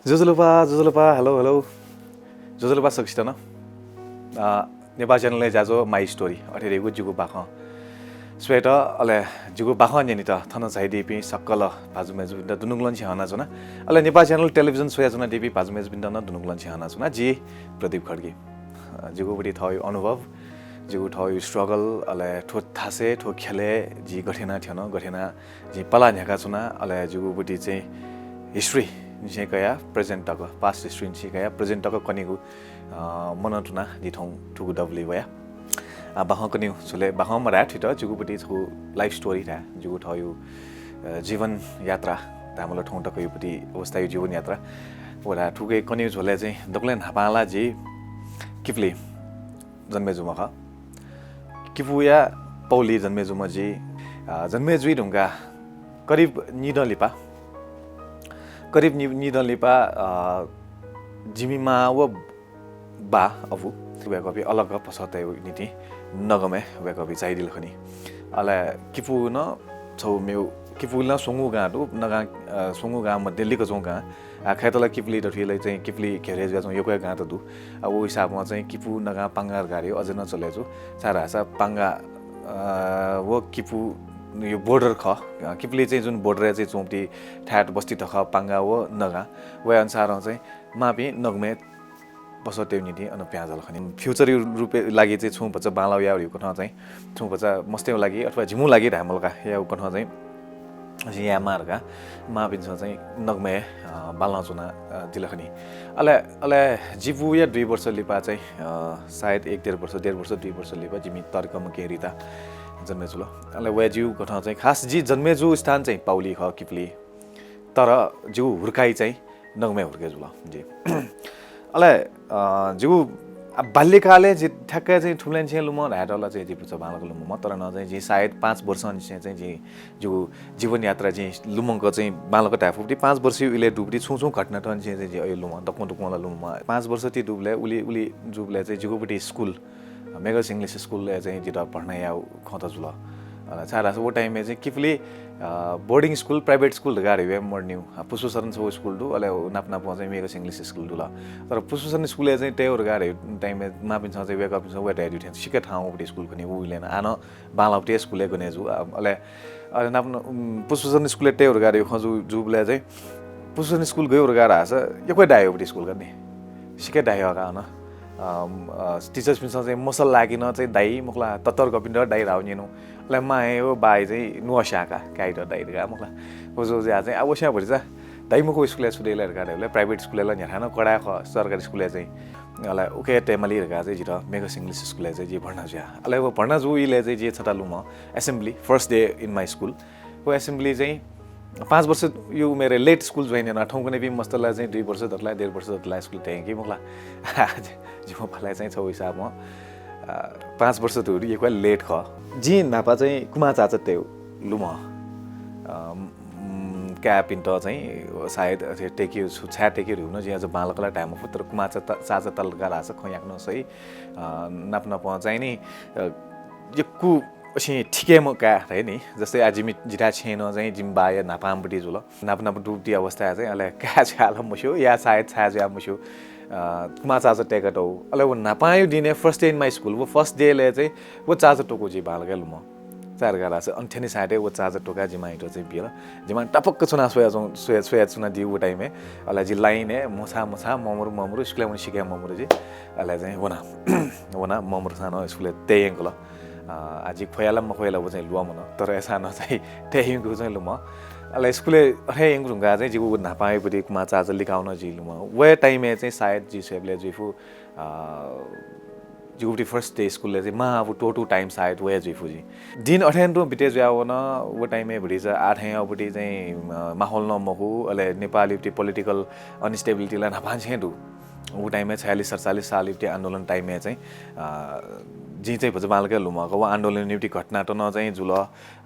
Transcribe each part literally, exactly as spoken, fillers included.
ज्वजलपा, ज्वजलपा, hello, hello। ज्वजलपा सकसित नं। अ, नेपाः channel-य् ज्याझ्वः My Story, अथे धइगु जिगु बाखं स्वयेत, अले जिगु बाखं न्यनेत थन झायादीपिं सकल भाजु मय्जुपिन्त दुनुगलंनिसें हनाच्वना। अले नेपाः channel television स्वयाच्वनादीपिं भाजु मय्जुपिन्त नं दुनुगलंनिसें हनाच्वना। जि प्रदीप खड्गी। अ, जिगु बुटी थःगु अनुभव, जिगु थःगु struggle, अले थ्व थासय्, थ्व ख्यलय् जि गथे याना थ्यन, गथे याना जिं पला न्ह्याकाच्वना, अले जिगु बुटी चाहिँ history निसें कयाः present तक, past history निसें कयाः present तक कनीगु, अ, मनंतुना जि थौं थुगु दबुलिइ वया। आ, बाखं कनीगु झ्वलय्, बाखं मधाये थुइत, जिगु बुटी छगू life story धाये, जिगु थःगु, अ, जीवन यात्रा धायेमाल, थौं तकयु बुटी अवस्थायु जीवन यात्रा। व धाये, थुके कनीगु झ्वलय् चाहिँ दकलय् न्हापां ला जि किपुली जन्मे जूम्ह खः। किपूया पौली जन्मे जूम्ह जि, अ, जन्मे जुइ धुंकाः करिब निदँ लिपा, करिब नि-, निदँ लिपा, अ, जिमि मां व बा, अबु, वय्कःपिं अलग पसः तयेगु निंतिं नगमय् वय्कःपिं झायादिल खनी। अले किपू नं छगू मेगु, किपू नं स्वंगू गां दु, नगां, अ, स्वंगू गां मध्ये लिक्क च्वंगु गां। आ, खय्त ला किपुली दथुइ ला चाहिँ किपुली घेरय् जुयाच्वंगु यक्व हे गां त दु। आ, व हिसाबं चाहिँ किपू, नगां, पांगा धकाः धइगु अझ नं चले जू। छाय्धाःसा पांगा, अ, व किपूया border खः। अ, किपुली चाहिँ जुन border-य् चाहिँ च्वंपिं थाय् बस्ती त खः, पांगा व नगां। वय् अनुसारं चाहिँ मांपिं नगमय् पसः तयेगु निंतिं अन पिहां झाल खनी। Future-या रूपय् लागि चाहिँ छुं भचा बांलाःगु यायेगु कथं चाहिँ, छुं भचा मस्तय्गु लागि अथवा झिम्हु लागि धायेमाल का यायेगु कथं चाहिँ जिं यायेमाः धकाः मांपिन्सं चाहिँ नगमय्, अ, बांलाः च्वना, अ, दिल खनी। अले, अले जिपूया दुई वर्ष लिपा चाहिँ, अ, सायद एक डेढ वर्ष, डेढ वर्ष, दुई वर्ष लिपा जिमि तःधिकःम्ह केहेँ रिता जन्मे जुल। अले वय् जिगु कथं चाहिँ खास जि जन्मे जूगु स्थान चाहिँ पौली खः, किपुली। तर जिगु हुर्काइ चाहिँ नगमय् हुर्के जुल जि। अले, अ, जिगु, आ, बाल्यकालय् जि ठ्याक्कै चाहिँ थुमलांनिसें लुमं धायेत ला चाहिँ जि भचा बांलाक लुमं मखु, तर नं चाहिँ जि सायद पाँच वर्षंनिसें चाहिँ जि, जिगु जीवन यात्रा जिं लुमंक चाहिँ बांलाक धाये फु बुटी पाँच वर्षया इलय् दुगु बुटी छुं छुं घटनातय्निसें चाहिँ जि अय् लुमं, दक्वं दक्वं ला लुमं। पाँच वर्ष ति दुबलय्, उलि, उलि जुबलय् चाहिँ जिगु बुटी school, मेघस English School-य् चाहिँ जितः भर्ना यायेगु खँ त जुल। अ, छाय्धाःसा व time-य् चाहिँ किपुली, अ, boarding school, private school धकाः धइगु हे मदुनि। अ, पुष्पशरण छगू school दु, अले नाप नापं चाहिँ मेघस English School दुल। तर पुष्पशरण school-य् चाहिँ तयेगु धकाः धइगु time-य् मांपिन्सं चाहिँ वय्कःपिन्सं वय् धयादीथें सिक्क थाहां वःगु बुटी school खनी, उ इलय् नं। आ, नं बांलाःगु बुटी school-य् गने जू। अ, अले, अले नाप न-, उम्, पुष्पशरण school-य् तयेगु धकाः धइगु खँ जू, जूबलय् चाहिँ पुष्पशरण school गयेगु धकाः धाःसा यक्व हे दाइ वःगु बुटी school खनी। सिक्क हे दाइ वःगु का अन। अम, अ, teachers-पिन्सं चाहिँ मसःलाक नं चाहिँ दाइ मखु ला, ततःधिकःपिन्त दाइ धाःगु न्यनु। अले मांया व बाया चाहिँ नुगः स्याः का, काय्‌यात दाइ धकाः मखु ला। व जूगु जुयाः चाहिँ, आ, व स्याः भतिचा, दाइ मखु school-य् छु दइ ला धकाः धायेबलय् private school-य् ला न्ह्याथाय् नं कडा खः, सरकारी school-य् चाहिँ। अले उकी तयेमाली धकाः चाहिँ जितः मेघस English School-य् चाहिँ जि भर्ना जुया। अले व भर्ना जूगु इलय् चाहिँ जि छता लुमं, assembly, first day in my school। व assembly चाहिँ पाँच वर्षया उमेरय् late school join याना, थौंकन्हय्‌पिं मस्त ला चाहिँ दुई वर्ष दत ला, डेढ वर्ष दत ला school तये कि मखु ला। जिमिगु पालय् चाहिँ छगू हिसाबं, अ, पाँच वर्ष धुंगु यक्व late खः। जिं न्हापा चाहिँ कुमाः चाचा तयेगु लुमं। अ, उम्, काय्‌पिन्त चाहिँ सायद अथे तयेकेगु छु, छाय् तयेकेगु धइगु नं जिं अझ बांलाक ला धाये मफु, तर कुमाः चाचा, चाचा ताल धकाः धाःसा खँ याकनं सही। अ, नाप नापं चाहिँ नि, अ, यक्व असिं थिकेम्ह काय् धाइ नि, जस्तै आ जिमि, जिथाय् छेँय् नं चाहिँ जिमि बाया न्हापांम्ह बुटी जुल। नाप नाप दुगु बुटी अवस्थाय् चाहिँ अले काय् छाय् ला मस्यू, या सायद छाय् जुया मस्यू। अ, कुमाः चाचा तयेकातःगु। अले व न्हापांया दिनय् first day in my school, व first day-लय् चाहिँ व चाचा त्वकू जि बांलाक हे लुमं। छाय् धकाः धाःसा अन थ्यने side-य् व चाचा त्वकाः जि मांयात चाहिँ बिल। जि मां तापाक्क च्वनाः स्वया च्वं-, स्वया, स्वया च्वनादीगु व time-य्। अले जि line-य् मछाः मछाः, ममरु ममरु, school-य् वने सिक्क हे ममरु जि। अले चाहिँ वना, वना ममरुसां नं school-य् तये यंकल। अ, आ जि ख्वया ला मख्वया ला व चाहिँ ल्वःमन, तर अय्‌सां नं चाहिँ तये यंकूगु चाहिँ लुमं। अले school-य् अथे यंकु धुंकाः चाहिँ जिगु व न्हापांया बुटी कुमाः चाचा लिकाः वन जि लुमं। व time-य् चाहिँ सायद जि स्वयेबलय् जुइफु, अ, जिगु बुटी first day school-य् चाहिँ माः अबु त्वःतूगु time सायद व हे जुइफु जि। दिन अथें तुं बिते जुया वन, व time-य् भतिचा आः थें अबुटी चाहिँ, अ, माहौल नं मखु, अले नेपालय् बुटी political instability ला न्हापांनिसें दु। व time-य् छयालिस सतचालिस सालया बुटी आन्दोलन time-य् चाहिँ, अ, जिं चाहिँ भचा बांलाक हे लुमं का, व आन्दोलनया बुटी घटना त नं चाहिँ जुल।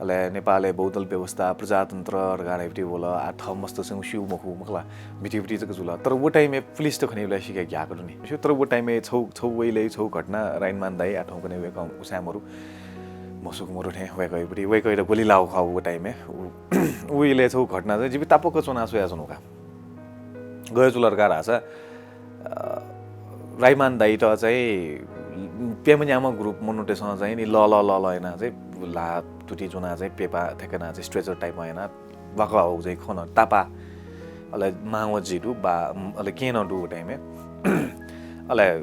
अले नेपालय् बहुदल व्यवस्था, प्रजातन्त्र धकाः धइगु बुटी वल, आ थः मस्तय्‌सं स्यू मखु, मखु ला, बिथि बिथि जक जुल। तर व time-य् पुलिस त खनीबलय् सिक्क हे ग्याःगु दु नि। तर व time-य् छगू, छगू व इलय् छगू घटना राइनमान दाइ, आ थौंकन्हय् वय्‌कः उसाँय् मरु, म्हसुक मरु थें वय्‌कःया बुटी, वय्‌कःयात गोली लाःगु खः व time-य्। उ, व इलय् छगू घटना चाहिँ जिमि तापाक्क च्वनाः स्वयाच्वनागु का। गयो जुल धकाः धाःसा, अ, राइमान दाइयात चाहिँ प्यम्ह न्याम्ह group मनूतय्सं चाहिँ नि लः लः लः लः यानाः चाहिँ ल्हाः तुति ज्वनाः चाहिँ प्यपा थ्यंकनाः चाहिँ stretcher type-ं यानाः वाकः हःगु चाहिँ खन तापाः। अले मां व जि दु, बा, अले केहेँ नं दु व time-य्। अले, अ,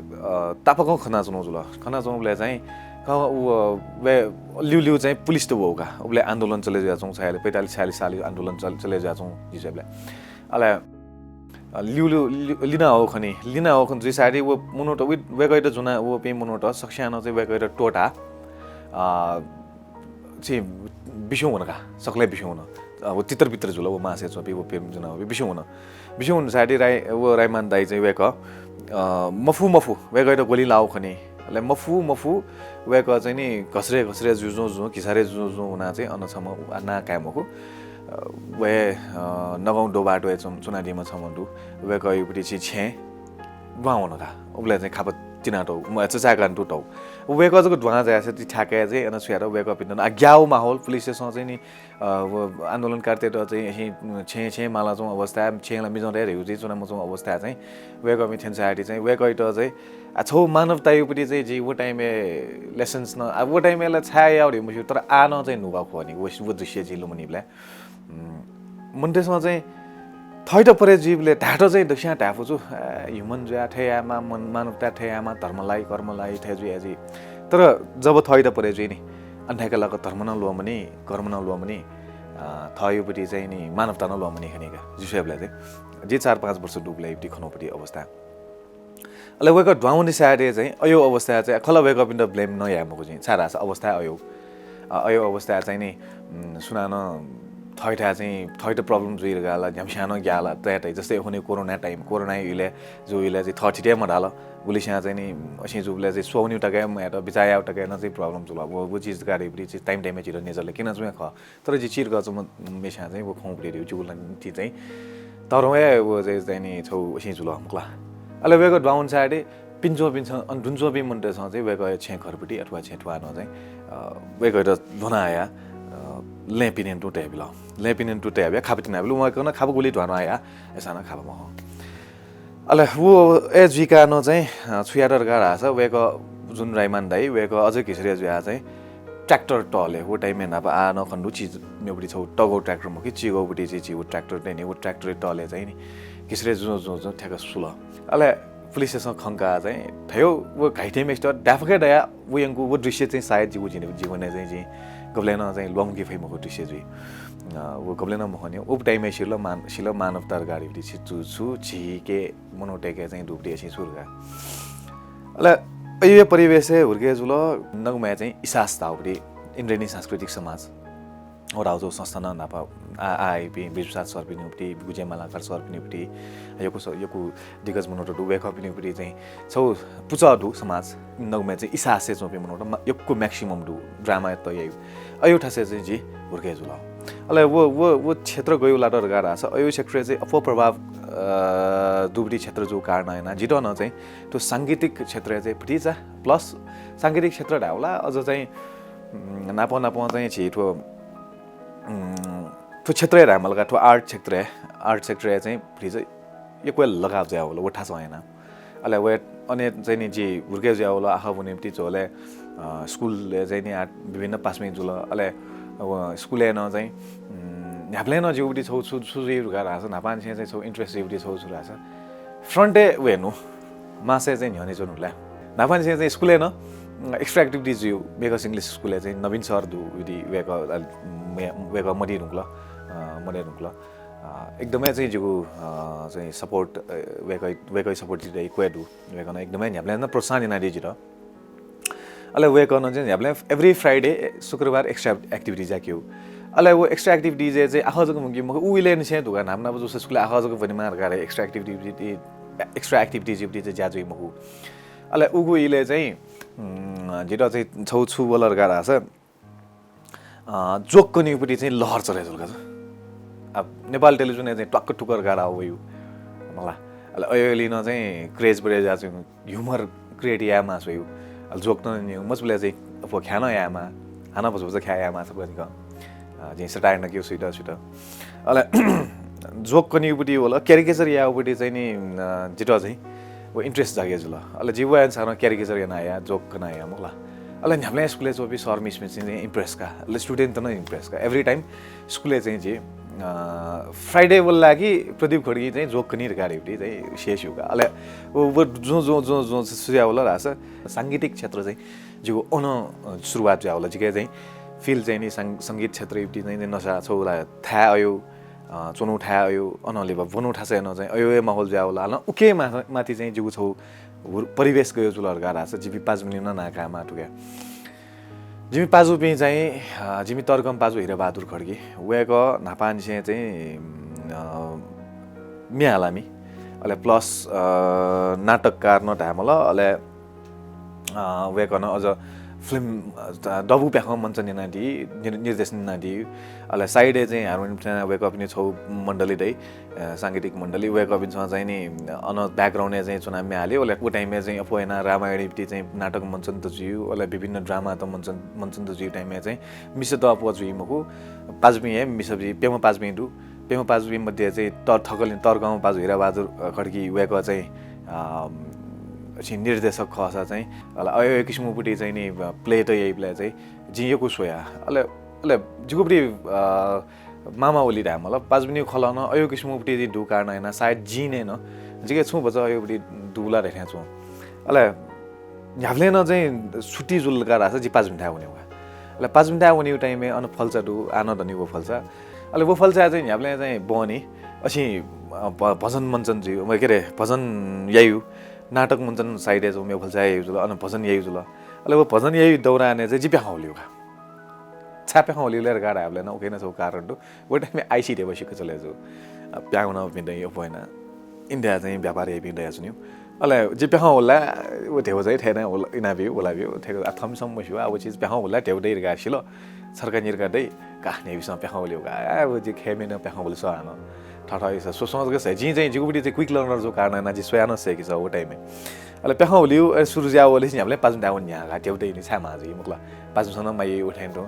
तापाकं खनाच्वनागु जुल। खनाच्वनागुबलय् चाहिँ क-, व, वय्, ल्यू ल्यू चाहिँ पुलिसत वःगु का। उबलय् आन्दोलन चले जुयाच्वंगु, छयालि पैंतालिस छयालिस सालय् आन्दोलन चल-, चले जुयाच्वंगु जुइबलय्। अले, अ, ल्यू ल्यू, ल्यू, लिना हःगु खनी, लिना हःगु खनी जुइसाथं व मनूत, वय्, वय्कःयात ज्वनाः वःपिं मनूत सकसियां नं चाहिँ वय्कःयात त्वःताः, अ, चाहिँ बिस्युं वन का, सकलें बिस्युं वन। अ, व तितरबितर जुल, व मासय् च्वंपिं, व प्यम्ह न्याम्ह बिस्युं वन। बिस्युं वंसाथं राइ-, व राइमान दाइ चाहिँ वय्कः, अ, मफु मफु, वय्कःयात ग्वलिं लाःगु खनी। अले मफु मफु, वय्कः चाहिँ नि घस्रे घस्रे जुजुं जुजुं, घिसारे जुजुं जुजुं वनाः चाहिँ अन छम्ह नां काये मखु। अ, वय्, अ, नगौं दोबाटोय् च्वं-, च्वनादीम्ह छम्ह दु। वय्कःयागुपट्टि चाहिँ छेँय् दुहां वन का। उबलय् चाहिँ खापा तिनातःगु, म, चचाय्काः तुतःगु। वय्कः जक दुहां झायाः चाहिँ थ्याक्क चाहिँ अन छु यात, वय्कःपिन्त नं आ ग्याःगु माहौल, पुलिसतय्सं चाहिँ नि, अ, व आन्दोलनकारीतय्त चाहिँ छेँय् छेँय् मालाच्वंगु अवस्था, छेँय् ला मिजंतय् ह्रिउ चाहिँ च्वनामच्वंगु अवस्था चाहिँ वय्कःपिं थ्यंसाथं चाहिँ वय्कःयात चाहिँ आ छगू मानवतायागुपट्टि चाहिँ जिं व time-य् lessons नं, आ, व time-य् ला छाय् याः धइगु मस्यू, तर आः नं चाहिँ नुगः खः नि, व, व दृश्य जिं लुमनीबलय्। उम्, मनूतय्सं चाहिँ थःत परे जुइबलय् धाःत चाहिँ दक्वसियां धाये फु छु, आ, human जुयाः थथे यायेमाः, मन-, मानवता थथे यायेमाः, धर्म लाइ, कर्म लाइ, थथे जुया जुइ। तर जब थःत परे जुइ नि, अन थ्याक्क लाक्क धर्म नं ल्वःमनी, कर्म नं ल्वःमनी, अ, थःयागुपट्टि चाहिँ नि मानवता नं ल्वःमनी खनी का। जि स्वयेबलय् चाहिँ, जि चार पाँच वर्ष दुबलय् इपिं खनागुपट्टि अवस्था। अले वय्कः दुहां वनीसाथं चाहिँ अज्याःगु अवस्थाय् चाहिँ खः ला वय्कःपिन्त blame नं याये मखु जिं, छाय्धाःसा अवस्था अज्याःगु। अ, अज्याःगु अवस्थाय् चाहिँ नि, उम्, सुनानं थःथाय् चाहिँ थःत problem जुइ धकाः ला न्ह्याम्हस्यां नं ग्याः ला तयातइ। जस्तै अखुनि कोरोना time, कोरोना इलय् जूबलय् चाहिँ थः थित हे मधाल। गुलिस्यां चाहिँ नि असे जूबलय् चाहिँ स्वःवनेगु तक हे मयात, बिचाः यायेगु तक हे नं चाहिँ problem जुल। व, व चिज धकाः धइगु चाहिँ time time-य् झीत नजरय् क्यनाच्वंगु खः। तर जि चिधिकःम्हस्यां चाहिँ व खँ उपिं धइगु जिगु निंतिं चाहिँ तःधं हे व चाहिँ, चाहिँ नि छगू असे जुल मखु ला। अले वय्कः दुहां वनीसाथं पिने च्वंपिन्सं, अन दुने च्वंपिं मनूतय्सं चाहिँ वय्कःया छेँ घरपट्टि अथवा छेँ थ्वःनं चाहिँ, अ, वय्कःयात ज्वनाः हयाः, अ, लँय् पिने तुं तयाबिल। लँय् पिने तुं तयाबिल, खापा तिनाबिल। वय्कलं खापा गुलि दुहां दुहां हयाः, अय्सां नं खापा महं। अले व अय् जुइकाः नं चाहिँ, अ, छु यात धकाः धाःसा वय्कः जुन राइमान दाइ, वय्कः अझ घिसरे जुयाः चाहिँ tractor तःले, व time-य् न्हापा आः नं खने दु चिज मेगुपट्टि छगू तःगु tractor मखु, चिगुपट्टि चाहिँ चिगु tractor तइनि, व tractor तःले चाहिँ नि घिसरे जुजुं जुजुं थ्याक्क सुल। अले पुलिसतय्सं खंकाः चाहिँ थयो व घाइतेम्हय्सित डाफके दयाः व यंकू व दृश्य चाहिँ सायद जिगु जीवनय् चाहिँ जिं गबलें नं चाहिँ ल्वामुके फइ मखु दृश्य जुइ। अ, व गबलें नं मखने, व time-य् सिल मान-, सिल मानवता धकाः धइगु चिज छु, झीके मनूतय्के चाहिँ दुगुपट्टि असे छु धकाः। अले अज्याःगु परिवेशय् हुर्के जुल, नगमय् चाहिँ इसास धाःगुपट्टि इन्द्रेणी सांस्कृतिक समाज। व धाःगु संस्था नं न्हापा आ-, आः इपिं बिजुप्रसाद सरपिनिगुपट्टि, गुजेमालाकार सरपिनिगुपट्टि, यक्व स-, यक्व दिग्गज मनूत दु, वय्कःपिनिगुपट्टि चाहिँ छगू पुचः दु समाज। नगमय् चाहिँ इसासय् च्वंपिं मनूत मा-, यक्व maximum दु, drama यात याइगु। अज्याःगु थासय् चाहिँ जि हुर्के जुल। अले व, व, व क्षेत्र गज्याःगु लात धकाः धाःसा अज्याःगु क्षेत्रय् चाहिँ अप्वः प्रभाव, अ, दुगुपट्टि क्षेत्र जूगु कारणं यानाः जितः नं चाहिँ थ्व सांगीतिक क्षेत्रय् चाहिँ भतिचा plus सांगीतिक क्षेत्र धायेबलय् अझ चाहिँ, उम्, नापं नापं चाहिँ झी थ्व, उम्, थ्व क्षेत्रय् धायेमाल का, थ्व art क्षेत्रय्, art क्षेत्रय् चाहिँ भतिचा यक्व लगाव जुयावल व थासं यानाः। अले व अन चाहिँ नि जि हुर्के जुयावल, आखः वनेगुपट्टि झ्वलय्, अ, स्कुलय् चाहिँ नि आ विभिन्न पासापिं जुल। अले व स्कुलय् नं चाहिँ, उम्, न्ह्याबलें नं जिगुपट्टि छगू छु, छु जुइ धकाः धाःसा, न्हापांनिसें चाहिँ छगू interest जुइगुपट्टि छगू छु धाःसा front-य् वयेनु, मासय् चाहिँ न्ह्यःने च्वनु ला। न्हापांनिसें चाहिँ स्कुलय् नं, उम्, extra activity जुइ, Makers English स्कुलय् चाहिँ नवीन सर दु, इपिं वय्कः, अ, मे-, वय्कः मदये धुंकल, अ, मदये धुंकल। अ, एकदमै चाहिँ जिगु, अ, चाहिँ support, अ, वय्कः, वय्कःया support जितः यक्व दु। वय्कलं एकदमै न्ह्याबलें नं प्रोत्साहन यानादी जितः। अले वय्कलं चाहिँ न्ह्याबलें every Friday, शुक्रबार extra activity ज्याकेगु। अले व extra activity चाहिँ आखः जक वनेगु मखु, उ इलय् निसें धुंकाः न्हापा न्हापा जूसा स्कुलय् आखः जक वनेमाः धकाः extra activity, extra activity जुइगुपट्टि चाहिँ ज्या जुइ मखु। अले उगु इलय् चाहिँ, उम्, जितः चाहिँ छगू छु वल धकाः धाःसा, अ, joke कनेगुपट्टि चाहिँ लहर चले जुल का। अब नेपाल टेलिभिजनय् चाहिँ ट्वाक्क टुक्क धकाः वइगु मला। अले अज्याःगुलिं नं चाहिँ craze बढे जुयाच्वंगु, humor create यायेमाः स्वइगु। अले joke नं न्यंगु, मचाबलय् चाहिँ अप्वः ख्याः नं यायेमाः, हानं भचा भचा ख्याः यायेमाः छकः निकः। अ, जिं satire नं क्यू सुइत सुइत। अले जोक कनीगुपट्टि वल, क्यारिकेचर याःगुपट्टि चाहिँ नि, अ, जितः चाहिँ व इन्ट्रेस्ट जागे जुल। अले जि वया अनुसारं क्यारिकेचर याना या, जोक कना या मखु ला। अले न्ह्याबलें स्कुलय् च्वंपिं सर मिसपिं चाहिँ इम्प्रेस का, अले स्टुडेन्ट नं इम्प्रेस का। एभ्री टाइम स्कुलय् चाहिँ जि, अ, फ्राइडे वल ला कि प्रदीप खड्गी चाहिँ जोक कनी धकाः धइगुपट्टि चाहिँ स्यू का। अले व, व जुं, जुं, जुं, जुं सुझाव वल धाःसा सांगीतिक क्षेत्र चाहिँ जिगु अन, अ, सुरुवात जुया वल। जिके चाहिँ फिल चाहिँ नि सं-, संगीत क्षेत्रयापट्टि चाहिँ नि नसा छौ ला थाय् अयु, अ, च्वनु थाय् अयु, अन लिपा ब्वनु थासय् नं चाहिँ अयु हे माहौल जुया वल। हानं उके मा-, माथि चाहिँ जिगु छौ हुर-, परिवेश गयो जुल धकाः धाःसा जिमि पाजुपिनि नं नां कायेमाः थुके। जिमि पाजुपिं चाहिँ, अ, जिमि तर्कम पाजु हिराबहादुर खड्गी, वय्कः न्हापांनिसें चाहिँ, अ, म्ये हालामि, अले प्लस, अ, नाटककार नं धायेमाल, अले अ, वय्कलं अझ फिल्म, अ, दबू प्याखं मञ्चन यानादी, निर-, निर्देशन यानादी। अले साइडय् चाहिँ हार्मोनियम थ्यना वय्कःपिनि छौ मण्डली दइ, अ, सांगीतिक मण्डली। वय्कःपिन्सं चाहिँ नि अन ब्याकग्राउन्डय् चाहिँ च्वना म्ये हाली। अले उ टाइमय् चाहिँ अप्वः याना रामायणयापट्टि चाहिँ नाटक मञ्चन त जुइ, अले विभिन्न ड्रामा त मञ्चन, मञ्चन त जुइ टाइमय् चाहिँ मिसात अप्वः जुइ मखु। पाजुपिं हे मिसा जुइ, प्यम्ह पाजुपिं दु। प्यम्ह पाजुपिं मध्ये चाहिँ त-, थकलिं तर्कम पाजु हिराबहादुर, अ, खड्गी वय्कः चाहिँ, अ, छि निर्देशक खःसा चाहिँ, अले अय्, अय् किसिमपट्टि चाहिँ नि, अ, प्ले त याइबलय् चाहिँ जिं यक्व स्वया। अले, अले जिगुपट्टि, अ, मामा ओली धायेमाल, पाजुपिनि खलः नं अय् किसिमपट्टि जिं दु कारणं याना सायद जिं नं जिके छुं भचा अय्पट्टि दुला धयाथें च्वं। अले न्ह्याबलें नं चाहिँ छुट्टी जुल का धाःसा जि पाजुपिन्थाय् वने का। अले पाजुपिन्थाय् वनीगु टाइमय् अन फल्चा दु, आनन्द धनी व फल्चा। अले व फल्चाय् चाहिँ न्ह्याबलें चाहिँ बहनी असिं, अ, भ-, भजन मञ्चन जुइ, के अरे, भजन यायु, नाटक मञ्चन साइडय् चाहिँ मेगु फल्चाय् यायु जुल, अन भजन यायु जुल। अले व भजन यायु दौरानय् चाहिँ जि प्याखं हुलिउ का। छाय् प्याखं हुलिउ ले धकाः धायेबलय् नं उकें नं छौ कारण दु। व टाइमय् आइसी ध्यबा सिक्क चले जू। अ, प्याखं हुनापिं दइ, अप्वः याना इन्डिया चाहिँ व्यापार याइपिं दयाच्वनीगु। अले जि प्याखं हुला, व ध्यबा चाहिँ थथे याना हुला, इनाबिउ, हुलाबिउ, थथे आ थम्सम मस्यू, आ व चिज प्याखं हुला ध्यबा दइ धकाः सिल। छर्का निर्का दइ, का न्ह्याइपिसं प्याखं हुलिउ का, आ व जि खय्म्हें नं प्याखं हुलिसः हानं। थःथःइसं स्वस्वं जक सय्। जिं चाहिँ जिगुपट्टि चाहिँ क्विक लर्नर जू कारणं याना जि स्वया नं सय्केसः व टाइमय्। अले प्याखं हुलिउ, अले सुरु जुया वःलिसे न्ह्याबलें पाजुपिन्थाय् वने न्ह्याः का, ध्यबा दइ नि छाय् माः जुइ मखु ला। पाजुपिन्सं नं माया याइ व थें तुं।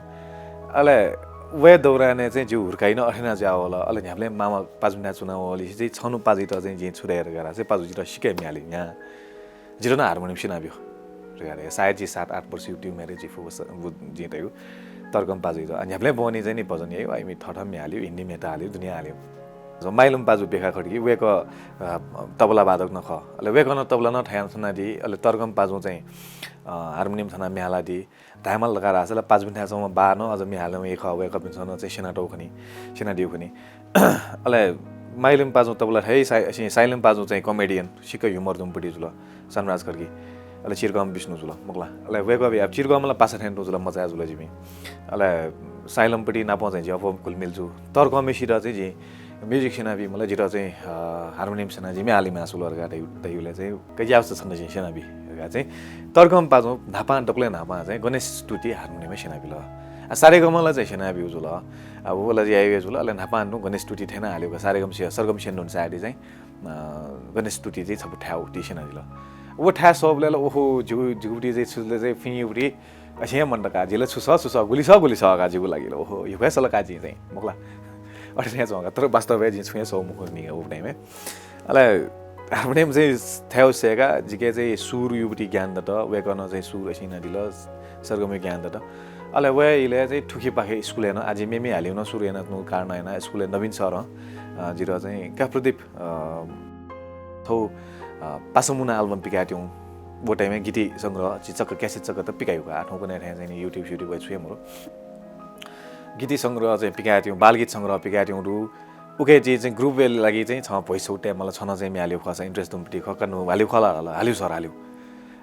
अले वये दौरानय् चाहिँ जिगु हुर्काइ नं अथे याना जुया वल। अले न्ह्याबलें मामा पाजुपिन्थाय् च्वना वःलिसे चाहिँ छन्हु पाजुइत चाहिँ जिं छु धया धकाः धाःसा पाजु जितः सिक्क म्ये हालि न्ह्याः। जितः नं हार्मोनियम स्यनाब्यु धकाः धाइ। सायद जि सात आठ वर्षयागु उमेरय् जि फुक्क स-, व जिं धयागु तर्कम पाजुइत। अ, न्ह्याबलें बहनी चाहिँ नि भजन यायु, आ इमि थःथः म्ये हालिउ, हिन्दी म्ये त हालिउ, दुने हालिउ। माइलम पाजु बेखा खड्गी, वय्कः, अ, तबला वादक नं खः। अले वय्कलं तबला नं थथे याना थनादी, अले तर्कम पाजुं चाहिँ, अ, हार्मोनियम थना म्ये हालादी। धायेमाल धकाः धाःसा ला पाजुपिन्थाय् च्वंम्ह बाः नं अझ म्ये हालेम्ह हे खः, वय्कःपिन्सं नं चाहिँ स्यनातःगु खनी, स्यनादीगु खनी। अले माइलम पाजुं तबला थें साइ-, साइलम पाजुं चाहिँ कमेडियन, सिक्क ह्युमर दुम्हपट्टि जुल, शानराज खड्गी। अले चिरगम विष्णु जुल, मखु ला। अले वय्कःपिं अब चिरगम ला पासा थें तुं जुल, मचा जुल जिमि। अले साइलमपट्टि नापं चाहिँ जि अप्वः घुलमिल जू। तर्कमय्सित चाहिँ जि म्युजिक स्यनाबी, मतलब जितः चाहिँ, अ, हार्मोनियम स्यना जि म्ये हाले मास्ति वल धकाः धइ-, धइबलय् चाहिँ कज्याःसा छन्त जिं स्यनाबी धकाः चाहिँ तर्कम पाजुं न्हापां, दकलय् न्हापां चाहिँ गणेश स्तुति हार्मोनियमय् स्यनाबिल। आ, सारेगम ला चाहिँ स्यनाब्यु जुल। आ, व ला याइब्यु जुल, अले न्हापां तुं गणेश स्तुति थें नं हालेगु, सारेगम स्य-, सरगम स्यनेधुन सायद चाहिँ, अ, गणेश स्तुति चाहिँ छपु थाय् उति स्यनादिल। व थाय् सःबलय् ला ओहो, जिगु, जिगुपट्टि चाहिँ छु ले चाहिँ फिंयुपट्टि असिं हे मन्त का, जि ला छु सः, छु सः, गुलि सः, गुलि सः का जिगु लागि ला, ओहो, यक्व हे सल का जिं चाहिँ, मखु ला। अथे थें च्वं का, तर वास्तवय् जिं छुं हे सः मखु नि उ टाइमय्। अले हार्मोनियम चाहिँ थाय् सय्का, जिके चाहिँ सुरयुपट्टि ज्ञान दत, वय्कलं चाहिँ सुर असिं यानादिल, सरगमयु ज्ञान दत। अले वय् इलय् चाहिँ थुखेपाखे स्कुलय् नं, आ जि म्ये म्ये हालेगु नं सुरु यानातःगु कारणं याना स्कुलय् नवीन सरं, अ, जितः चाहिँ का प्रदीप, अ, थ्व, अ, पासामुना album पिकायेत्यंगु, व टाइमय् गीति संग्रह, जि चक्क cassette चक्क त पिकाय्का, आः थौंकन्हय् थें चाहिँ नि YouTube, YouTube वय् छु हे मरु। गीति संग्रह चाहिँ पिकायेत्यंगु, बालगीत संग्रह पिकायेत्यंगु दु। उके जि चाहिँ group-य् लागि चाहिँ छं voice छौ तयेमाल, छं नं चाहिँ म्ये हालेगु खःसा interest दुम्हपट्टि खः, का नु हालेगु खः ला, हालेगु सर, हालेगु।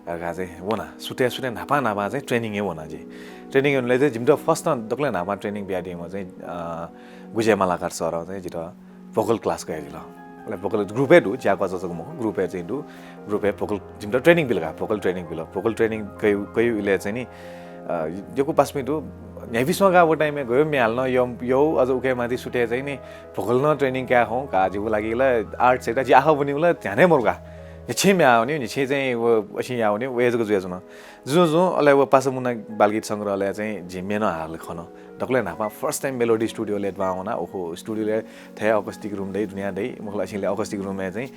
धकाः चाहिँ वना। सुथय्, सुथय् न्हापां, न्हापां चाहिँ training-य् वना जि। Training-य् वनेबलय् चाहिँ जिमित first नं दकलय् न्हापां training बियादीम्ह चाहिँ, अ, गुज्या मालाकार सरं चाहिँ जितः vocal class कयादिल। अले vocal group-य् दु, ज्याकःचा जक मखु, group-य् चाहिँ दु। Group-य् vocal जिमित training बिल का, vocal training bill. Vocal training कयु, कयु इलय् चाहिँ नि, अ, यक्व पासापिं दु, न्ह्याइपिसं का व टाइमय् गयु म्ये हाले नं यउ, यउ, अझ उके माथि सुथय् चाहिँ नि vocal नं training काये हं का, जिगु लागि ला art sector, जि आखः वनीगु ला ध्यान हे मरु का। न्हिच्छिं म्ये याःवनी, न्हिच्छिं चाहिँ व असिं याःवनी, व हे जक जुयाच्वन। जुजुं जुजुं अले व पासा मुना बालगीत संग्रहलय् चाहिँ जिं म्ये नं हाल खन। दकलय् न्हापां first time Melody Studio-लय् दुहां वना, ओहो, studio-लय् थथे acoustic room दइ, दुनियाँ दइ, मखुला असिंलय् acoustic room-य् चाहिँ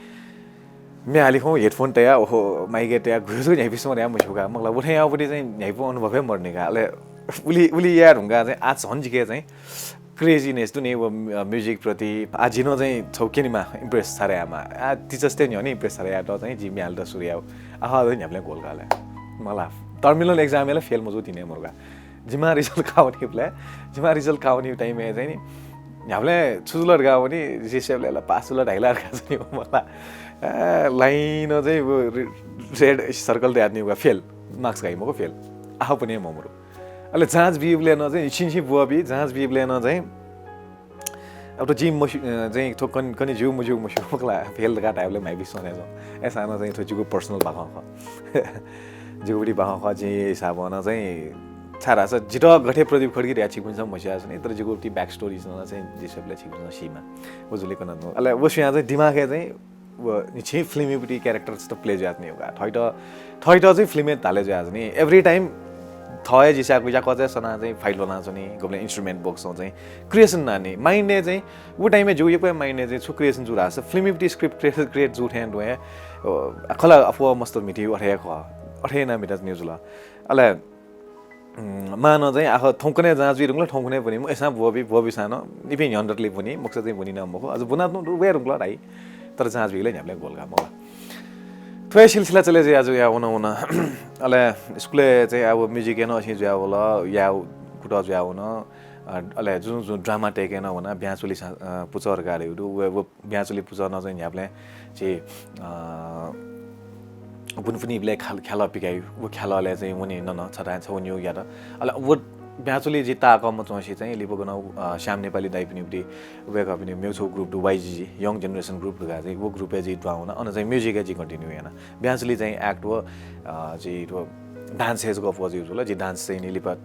म्ये हाली खं headphone तया, ओहो, mic-य् तया, गुय् जक न्ह्याइपुसे वना मस्यू का, मखुला व थें याःगुति चाहिँ न्ह्याइपु अनुभवय् मदुनि का। अले उलि, उलि याये धुंकाः चाहिँ आः झन जिके चाहिँ craziness दु नि व, अ, music प्रति। आः जि नं चाहिँ छगू क्यनेमाः, impress छाय् यायेमाः। आः teachers-तय् न्ह्यःने impress छाय् यायेत चाहिँ जिं म्ये हालेत सुरु याये। आः न्ह्याबलें गोल का ले। मखुला terminal exam-य् ला fail मजू तिनि मरु का। जिमां result काःवनीबलय्, जिमां result काःवनी time-य् चाहिँ नि, न्ह्याबलें छु जुल धकाः वनी, जिं स्वयेबलय् ला pass जुल धाइ ला धकाः च्वनी मखुला। ए, line-य् चाहिँ व रे-, red circle दयाच्वनी का, fail, marks काइ मखु, fail। आः पने ममरु। अले जाँच बीबलय् नं चाहिँ छिं छिं ब्वःबी, जाँच बीबलय् नं चाहिँ अब त जिं मस्यू, अ, चाहिँ थ्व कन-, कने ज्यू मज्यू मस्यू मखुला, fail धकाः धायेबलय् म्हाइपुसे वने च्वं। अय्‌सां नं चाहिँ थ्व जिगु personal बाखं खः। जिगुति बाखं खः, जिं हिसाबं नं चाहिँ छाय् धाःसा जितः गथे प्रदीप खड्गी धयाः छिकपिन्सं मस्यूसा नि, तर जिगुति back story नं चाहिँ जि स्वयेबलय् छिकपिन्सं सीमाः। व जुलिकन नं। अले व स्वयां चाहिँ दिमागय् चाहिँ व न्हिच्छिं film-य् बुति characters त play जुयाच्वनी का। थःत, थःत चाहिँ film-य् धाले जुयाच्वनी। Every time थः हे जिं स्याःगु याकःचा सनाः चाहिँ fight ल्ह्वनाच्वनी, गुबलें instrument box-ं चाहिँ creation यानाच्वनी। Mind-य् चाहिँ, व time-य् जिगु यक्व हे mind-य् चाहिँ छु creation जू धाःसा, film-य् बुति script create, create जू थें तुं हे, अ, खला अप्वः मस्त म्हिती अथे हे खः। अथे यानाः म्हिताच्वनी जुल। अले उम्, मां नं चाहिँ आः थौंकन्हय् जाँच जुइ धुंकल, थौंकन्हय् ब्वनी, अय्‌सां ब्वःबी, ब्वःबिसां नं इपिं न्ह्यःने दतले ब्वनी, मखुसा चाहिँ ब्वनी नं मखु, अझ ब्वना तुं वये धुंकल धाइ। तर जाँच बीबलय् न्ह्याबलें गोल का मखुला। थ्व हे सिलसिला चले जुया जुया वन वन। अले school-य् चाहिँ अब music-य् नं असिं जुया वल, याये कुतः जुया वन। अ, अले जुजुं जुजुं drama तय्‌के नं वना, ब्याँचुलि सा-, अ, पुचः धकाः दु, व, व ब्याँचुलि पुचः नं चाहिँ न्ह्याबलें चाहिँ, अ, बुन्पुनीबलय् ख्याल-, ख्यालः पिकाइ, व ख्यालःलय् चाहिँ वनी नं छथाय् छगू निगू यात। अले व ब्याँचुलि जि ताःकः मच्वंसे चाहिँ लिपा गनं, अ, श्याम नेपाली दाइपिनि बुति, वय्‌कःपिनि मेगु छगू group दु, YGG, Young Generation Group धकाः चाहिँ, व group-य् जि दुहां वना, अन चाहिँ music-य् जि continue याना। ब्याँचुलि चाहिँ act व, अ, जि थ्व dance-य् जक focus जुल, जि dance चाहिँ नि लिपा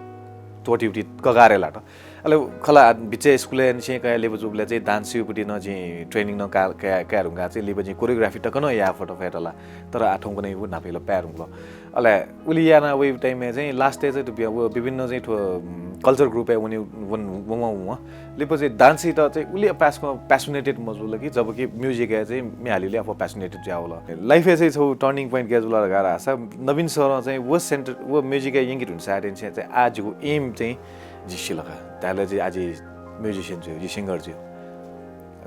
त्वःतेगु बुति कगारय् लात। अले खला बिचय् school-य् निसें कयाः लिपा जूबलय् चाहिँ dance-या बुति नं जिं training नं का-, कया-, कयाः धुंकाः चाहिँ लिपा जिं choreography तक नं याये फत फय्‌त ला। तर आः थौंकन्हय् व न्हापा हे ला पाये धुंकल। अले उलि याना वइ time-य् चाहिँ last-य् चाहिँ थ्व बि-, व विभिन्न चाहिँ थ्व, उम्, culture group-य् वने, वन, वं, वं, वं। लिपा चाहिँ dance-यात चाहिँ उलि अपाय्‌सकं passionate मजुल कि जबकि music-य् चाहिँ म्ये हालेबलय् अप्वः passionate जुयावल। Life-य् चाहिँ छगू turning point गय् जुल धकाः धाःसा नवीन सरं चाहिँ व center, व music-य् यंके धुन साय् चाहिँ आः जिगु aim चाहिँ जि सिल का। धायेबलय् जि आः जि musician जुइ, जि singer जुइ।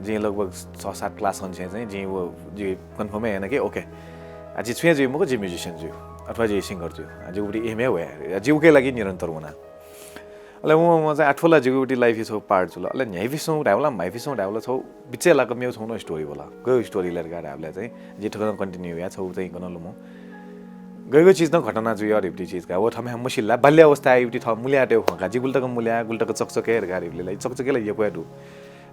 जिं लगभग छ सात class हंनिसें चाहिँ जिं व जि confirm हे याना कि OK, आः जि छुं हे जुइ मखु, जि musician जुइ अथवा जि singer जुइ। आः जिगु बुति aim हे व हे। आः जि उकिया लागि निरन्तर वना। अले वं वं चाहिँ आः थ्व ला जिगु बुति life-या छगू part जुल। अले न्ह्याइपुसे च्वंगु धायेबलय्, म्हाइपुसे च्वंगु धायेबलय् छगू बिचय् लाक मेगु छगू नं story वल। गय् story ले धकाः धायेबलय् चाहिँ जि थुकथं continue याये, छगू चाहिँ गन लुमु। गय् गय् चीज नं घटना जुइ धइगु बुति चीज का। व थःम्हं मसिल ला, बाल्यावस्थाय् बुति थः मुल्यातय्गु खँ का। जि गुलि तक मुल्या, गुलि तक चकचके धकाः धाइबलय् ला चकचके ला यक्व हे दु।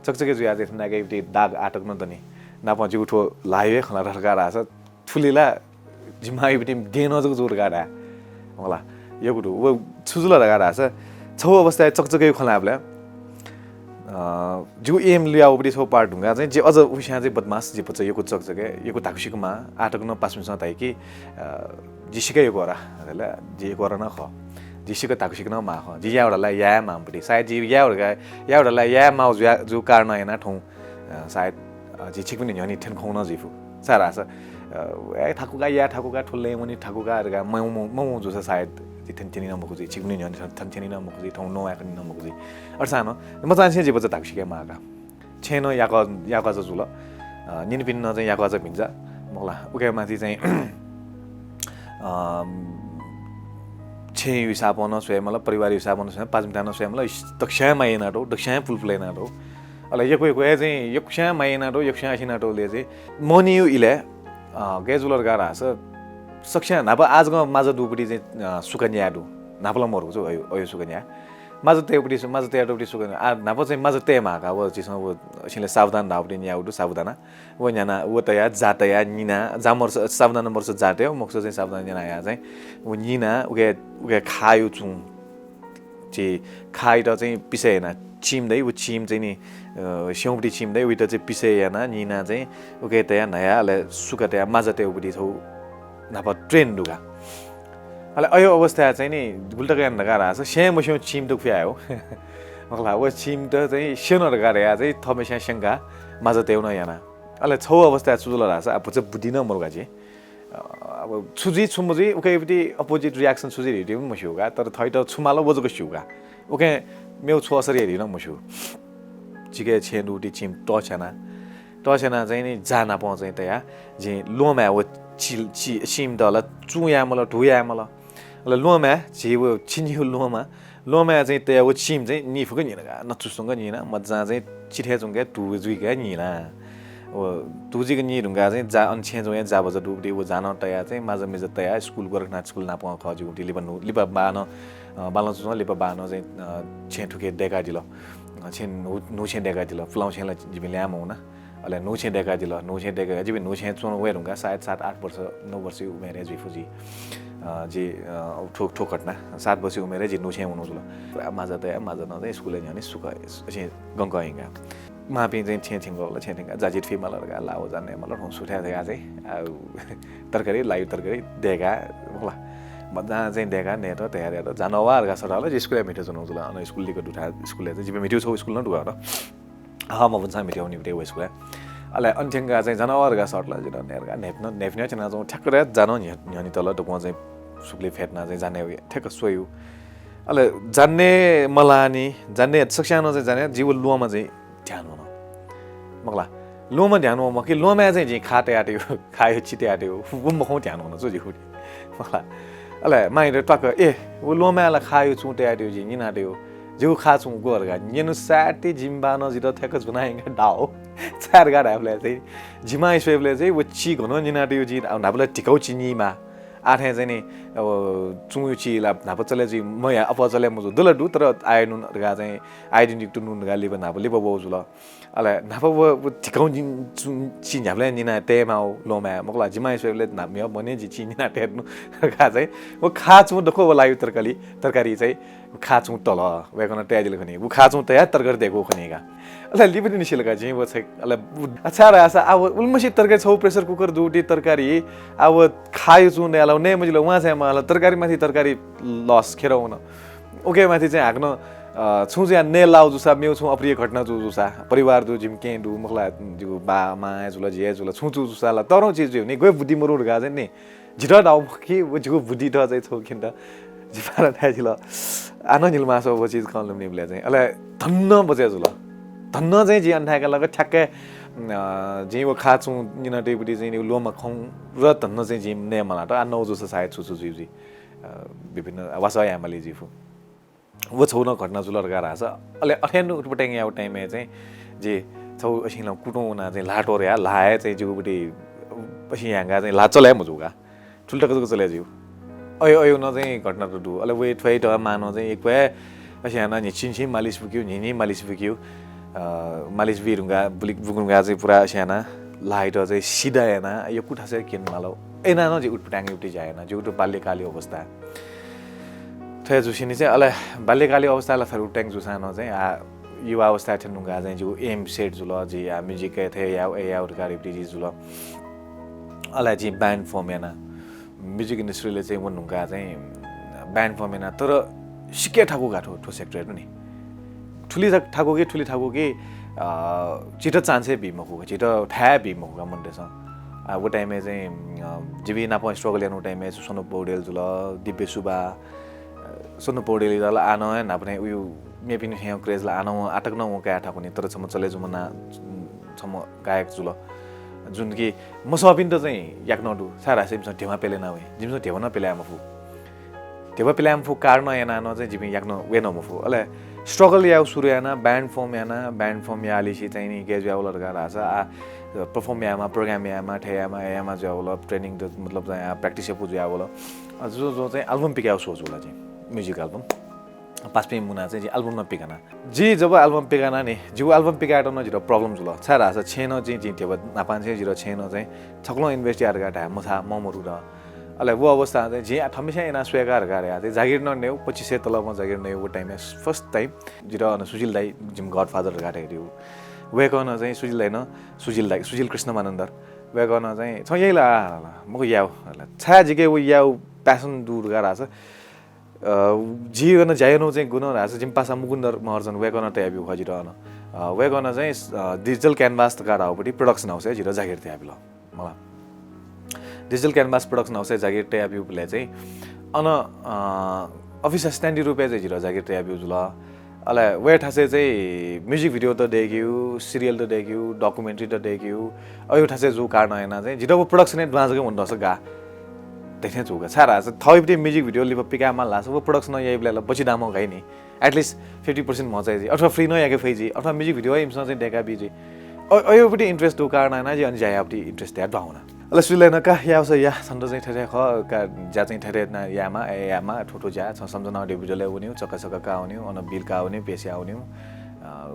चकचके जुयाः चाहिँ थन नाय्‌के बुति दाग आः तक नं दनि। नापं जिगु थ्व ल्हाः हे खँ ला धकाः धाःसा थुलि ला जिमाःया बुति दें नं जक जू धकाः धाये। मखुला, यक्व दु। व छु जुल धकाः धाःसा छगू अवस्थाय् चकचके खँ ल्हायेबलय् अ, जिगु aim लुया वःबलय् छगू part धुंकाः चाहिँ जि अझ उसां चाहिँ बदमास, जि भचा यक्व चकचके, यक्व धाकुसिक माः, आः तक नं पासापिन्सं धाइ कि, अ, जि सिक्क यक्व रा, धाल, जि यक्व रा नं खः। जि सिक्क धाकुसिक नं माः खः। जि याये धकाः याये माःम्ह बुति। सायद जि याये धकाः, याये धकाः याये माः जू, जूगु कारणं यानाः थौं, अ, सायद, अ, जि छिकपिनि न्ह्यःने थ्यंकं नं जुइ फु। छाय् धाःसा, अ, याये थाकु का, याये थाकु का, थुलि लँय् वने थाकु का धकाः मवं, मवं जूसा सायद जि थन थ्यनी नं मखु जुइ, छिकपिनि न्ह्यःने थन, थन थ्यनी नं मखु जुइ, थौं नवाये खनी नं मखु जुइ। अय्‌सां नं मचांनिसें जि भचा धाकुसिक हे माः का। छेँय् नं याकः, याकःचा जुल। अ, निनिपिनि नं चाहिँ याकःचा भिंचा। मखुला, उकिया माथि चाहिँ, अ, छेँया हिसाबं नं स्वये माल, परिवारया हिसाबं नं स्वये माल, पासापिन्त नं स्वये माल, दक्वस्यां माया यानातःगु, दक्वस्यां पुलपुल यानातःगु। अले यक्व यक्व हे चाहिँ यक्वस्यां माया यानातःगु, यक्वस्यां असिनातःगु ले चाहिँ मवनीया इलय्, अ, गय् जुल धकाः धाःसा सकस्यां न्हापा आः जक माजा दुगु बुति चाहिँ, अ, सुकन्या दु। न्हापा ला मरु छु, अय्, अय् सुकन्या। माजा तयेगु बुति, माजा तयातःगु बुति सुकन्या। आः न्हापा चाहिँ माजा तये माः का, व झीसं व असिंलय् साबुदाना धाःगु बुति न्याःगु दु, साबुदाना। व न्याना, व तया, जा तया, निना, जा मरुसा, साबुदाना मरुसा जा तया, मखुसा चाहिँ साबुदाना न्याना या चाहिँ, व निना, उके, उके खायु चुं। चाहिँ खाइत चाहिँ पिसय् याना चिम दइ, व चिम चाहिँ नि, अ, स्यंपट्टि चिम दइ, उइत चाहिँ पिसय् याना निना चाहिँ उके तया न्हया अले सुका तया माजा तया उपट्टि छौ न्हापा ट्रेन दुगा। अले अयो अवस्था चाहिँ नि गुलि तक याना धकाः धाःसा स्यं मस्यं चिम त खुया हो। मखला, व चिम त चाहिँ स्यन धकाः धया चाहिँ थःम्हस्यां स्यंका माजा तयु नं याना। अले छौ अवस्था छु जुल धाःसा, आ, भुचा बुद्धि नं मरुगा जि। अ, अब छु जुइ छु मजुइ, उके उपट्टि opposite reaction छु जुइ धइगु मस्यू का, तर थःत छु माल व जक स्यू का। उके मेउ छु असर याइ धइगु नं मस्यू। जिके छेँ दुटी चिम तछ्याना, तछ्याना चाहिँ नि जा नापं चाहिँ तया, जिं ल्वहंमाय् व चि-, चि-, चिम दल, चुं याये मल, धू याये मल। अले ल्वहंमाय्, झी व छिनिउ ल्वहंमा, ल्वहंमाय् चाहिँ तया व चिम चाहिँ निफुक निना का, नचुसुंक निना, मजां चाहिँ चिथय् चुंके धू जुइक निना। व धू जुइक नी धुंका चाहिँ जा अन छेँ जुया जा बजा दुबुटी व जानं तया चाहिँ माजा मिजा तया स्कुल गोरखनाथ स्कुल नापं खः जुबुटी लिपा नु-, लिपा बानं, अ, बालं चुसं लिपा बानं चाहिँ, अ, छेँ थुके दय्कादिल। अ, छेँ न्हू, न्हू छेँ दय्कादिल। पुलांगु छेँ ला जिमि ल्याय् मवना। अले न्हू छेँ दय्कादिल। न्हू छेँ दय्का, जिमि न्हू छेँ च्वं वये धुंका सायद सात आठ वर्ष, नौ वर्ष उमेर जुइ फु जि। अ, जि, अ, थ्व, थ्व घटना। सात वर्ष उमेर जि न्हू छेँ वनु जुल। पुरा माजा तया, माजा नं चाहिँ स्कुलय् न्ह्यःने सुख, असे गंक हिंगा। मांपिं चाहिँ छेँ थ्यंक वल, छेँ थ्यंक जाजित फि माल धकाः लाव जाने माल, थौं सुथय् धकाः चाहिँ, आ, तरकारी, लायु तरकारी दय्का, मखला। मजां चाहिँ दय्का, नयेत तयार यात, जानं वा धकाः सराल, जि स्कुलय् म्हिते च्वनु जुल, अन स्कुल लिक दुथा, स्कुलय् चाहिँ जिमि म्हितेउ छौ स्कुल नं दुगा अन। अहः, मभुंसां म्हिते वनीबुटे व स्कुलय्। अले अन थ्यंका चाहिँ जानं वा धकाः सराल, जिं नयेर का, न्ह्यइपुं, न्ह्यइपुं च्वना च्वं ठ्याक्क रे जानं न्ह्य-, न्ह्यःने तल, दक्वं चाहिँ सुकुली फ्यतुना चाहिँ जाने वया, ठ्याक्क स्वयु। अले जाने मलानि, जाने सकस्यां नं चाहिँ जाने, जि व ल्वहंमा चाहिँ ध्यान वन। मखला, ल्वहंमा ध्यान वन मखु, ल्वहंमाय् चाहिँ जिं खा तयातयु, खायु चि तयातयु, व मखौं ध्यान वन छु जिगु। मखला, अले मांइत त्वाक, ए, व ल्वहंमाय् ला खायु चुं तयातयु, जिं निनातयु, जिगु खा चुं ग्व धकाः न्यनु साथी जिमि बानं जितः थ्याक्क ज्वना हिंका दाव। छाय् धकाः धायेबलय् चाहिँ, जिमां स्वयेबलय् चाहिँ व चि घन निनातयु जिं न्हापा ला धिकाउ चि नीमा। आः थें चाहिँ नि, अब, चुंयु चि ला न्हापा चले जुइ मया, अप्वः चले मजू। दु ला दु, तर आयु नुन धकाः चाहिँ, आयु दिं युक्त नुन धकाः लिपा न्हापा लिपा वउ जुल। अले न्हापा व, व धिकाउ जिं चुं चि न्ह्याबलें निना तयेमाउ ल्वहंमाय्, मखला, जिमां स्वयेबलय् न्हा-, म्हिगः बने जि चि निना तये धुन धकाः चाहिँ, व खा चुं दक्व व लायु तरकारी, तरकारी चाहिँ खा चुं तल, वय्कलं तयादिल खनी। व खा चुं तयाः तरकारी दय्कू खनी का। अले लिपा निसेल का जिं व छै, अले उ, अच्छा धाःसा, आ, व उलिमछि तरकारी छौ pressure cooker दुटी तरकारी, आ, व खायु चुं नयेला, नये मजिल, वां चाहिँ माल, तरकारी माथि तरकारी loss खेर वन। उके माथि चाहिँ हाकनं, अ, छुं चाहिँ नये लाउ जूसा, मेउ छुं अप्रिय घटना जू जूसा, परिवार दु, जिमि केहेँ दु, मखला, जिगु बा, मां हे जुल, झी हे जुल, छुं जू जूसा ला, तःधंगु चिज जुइ नि, ग्वय् बुद्धि मरु धकाः चाहिँ नि, जितः दाउ मखु कि, व जिगु बुद्धित चाहिँ छौ खिन्त जिपालं धायेजिल। आनं निलमास व चिज खँ लुमनीबलय् चाहिँ। अले धन्न बचय् जुल। धन्न चाहिँ जिं अन थाय्‌का लाक ठ्याक्कै, अ, जिं व खा चुं निनातयु बुद्धि चाहिँ नि ल्वहंमा खँ र धन्न चाहिँ जिं नये मालात। आ नौ जूसा सायद छु छु जुइ जुइ। अ, विभिन्न वासः यायेमाली जुइ फु। व छौ नं घटना जुल धकाः धाःसा, अले अथें उत्पटंग याउ time-य् चाहिँ जि छौ असिं लं कुतुं वना चाहिँ ल्हाः त्वरया, ल्हाः हे चाहिँ जिगु बुद्धि असिं ह्याङ्गा चाहिँ ल्हाः चले मजूगा। थुलि तक जक चले जिउ। अयो, अयो नं चाहिँ घटना त दु। अले वय् थ्वय् त मां नं चाहिँ एक वय् असिं याना न्हिच्छि न्हिच्छि मालिस बुकिउ, न्हिं न्हिं मालिस बुकिउ। अ, मालिस बी धुंगा, बुलिक बुकुंगा चाहिँ पुरा असिं याना ल्हाःयात चाहिँ सिधा याना, यक्व थासय् क्यने माल। अय् याना नं जि उत्पटंग याउ बुद्धि ज्या याना, जिगु त बाल्यकालीन अवस्था। थ्वय् जूसेंलि चाहिँ अले बाल्यकालीन अवस्था ला थर उत्पटंग जूसां नं चाहिँ आ, युवा अवस्था थ्यन धुंगा चाहिँ जिगु aim set जुल, जि आ, music-य् थें याउ, अय् याउ धकाः बुद्धि जुल। अले जिं band form याना। Music industry-लय् चाहिँ वन धुंका चाहिँ band form याना, तर सिक्क थाकु का थ्व, थ्व sector-य् नि। थुलि थाकु कि, थुलि थाकु कि, अ, झीत chance हे बी मखु, झीत थाय् बी मखु का मनूतय्‌सं। आ, व time-य् चाहिँ, अ, जिमि नाप struggle यानु time-य् स्वन्हु पौडेल जुल, दिव्य सुब्बा, अ, स्वन्हु पौडेल जुल, आ नं न्हापा थें उयु मेपिनि थें craze ला आ नं आतक नं व काये थाकुनि, तर छम्ह चले जुम्ह ना, छम्ह गायक जुल। जुन कि मसःपिन्त चाहिँ याकनं दु, छाय् धाःसा इमिसं ध्यबा प्यले याना वइ, जिमिसं ध्यबा नं प्यले याये मफु। ध्यबा प्यले याये मफु कारण याना नं चाहिँ जिमि याकनं वये नं मफु। अले struggle याउ सुरु याना, band form याना, band form यालिसे चाहिँ नि गय् जुयावल धकाः धाःसा आ, perform यायेमा, program यायेमा, थथे यायेमा, यायेमा जुयावल, training त मतलब चाहिँ आ, practice यापु जुयावल। अ, जो, जो चाहिँ album पिकाउ सोच वल चाहिँ, music album। पासापिं मुना चाहिँ जि album नं पिकाना। जि जब album पिकाना नि, जिगु album पिकायेत नं जितः problem जुल। छाय् धाःसा छेँ नं जि, जि ध्यबा नापां छेँ जितः छेँ नं चाहिँ छकलं invest याये धकाः धाये मछाः, ममरु द। अले व अवस्थां चाहिँ जिं थम्हस्यां याना स्वयेका धकाः धया चाहिँ जागिर नं नयेगु, पच्चिस सय तलबं जागिर नयेगु time-य् first time जितः अन सुजिल दाइ, जिमि godfather धकाः धयादीगु। वय्कलं चाहिँ, सुजिल दाइनं, सुजिल दाइ, सुजिल कृष्ण मानन्धर, वय्कलं चाहिँ, "छं याइ ला?" "मखु, याये।" "छाय्?" "जिके व यायेगु passion दु धकाः धाःसा, अ, जि गन ज्या यानागु चाहिँ गुण धाःसा जिमि पासा मुकुन्द महर्जन, वय्कलं तयाब्यूगु खः जितः अन।" अ, वय्कलं चाहिँ, अ, Digital Canvas धकाः धाःगुपट्टि production house-य् जितः जागिर तयाबिल। मला। Digital Canvas production house-य् जागिर तयाब्यूबलय् चाहिँ अन, अ, office assistant-या रूपय् चाहिँ जितः जागिर तयाब्यूगु जुल। अले वय् थासय् चाहिँ music video त दय्केगु, serial त दय्केगु, documentary त दय्केगु, अय् थासय् जूगु कारणं यानाः चाहिँ जितः व production-य् दुहां जक वने दःसा गाः। थथे जूगु का। छाय् धाःसा थःगुपट्टि music video लिपा पिकायेमाल धाःसा व production-य् याइबलय् ला बच्छि दामं गाइ नि। At least fifty percent म्हचाइ जुइ, अथवा free नं याके फइ जुइ, अथवा music video हे इमिसं चाहिँ दय्काबी जुइ। अ-, अय्‌पट्टि interest दुगु कारणं यानाः जिं अन ज्या यायेपट्टि interest तयाः दुहां वना। अले सुजिल दाइनं, "का, याःसा या, छन्त चाहिँ थथे थथे खः, का, ज्या चाहिँ थथे थथे यायेमाः, अय् यायेमाः, थ्व थ्व ज्या, छं सम्झना audio video-लय् वनेगु, चक्का चक्का काः वनेगु, अन bill काः वनेगु, पेस याः वनेगु, अ,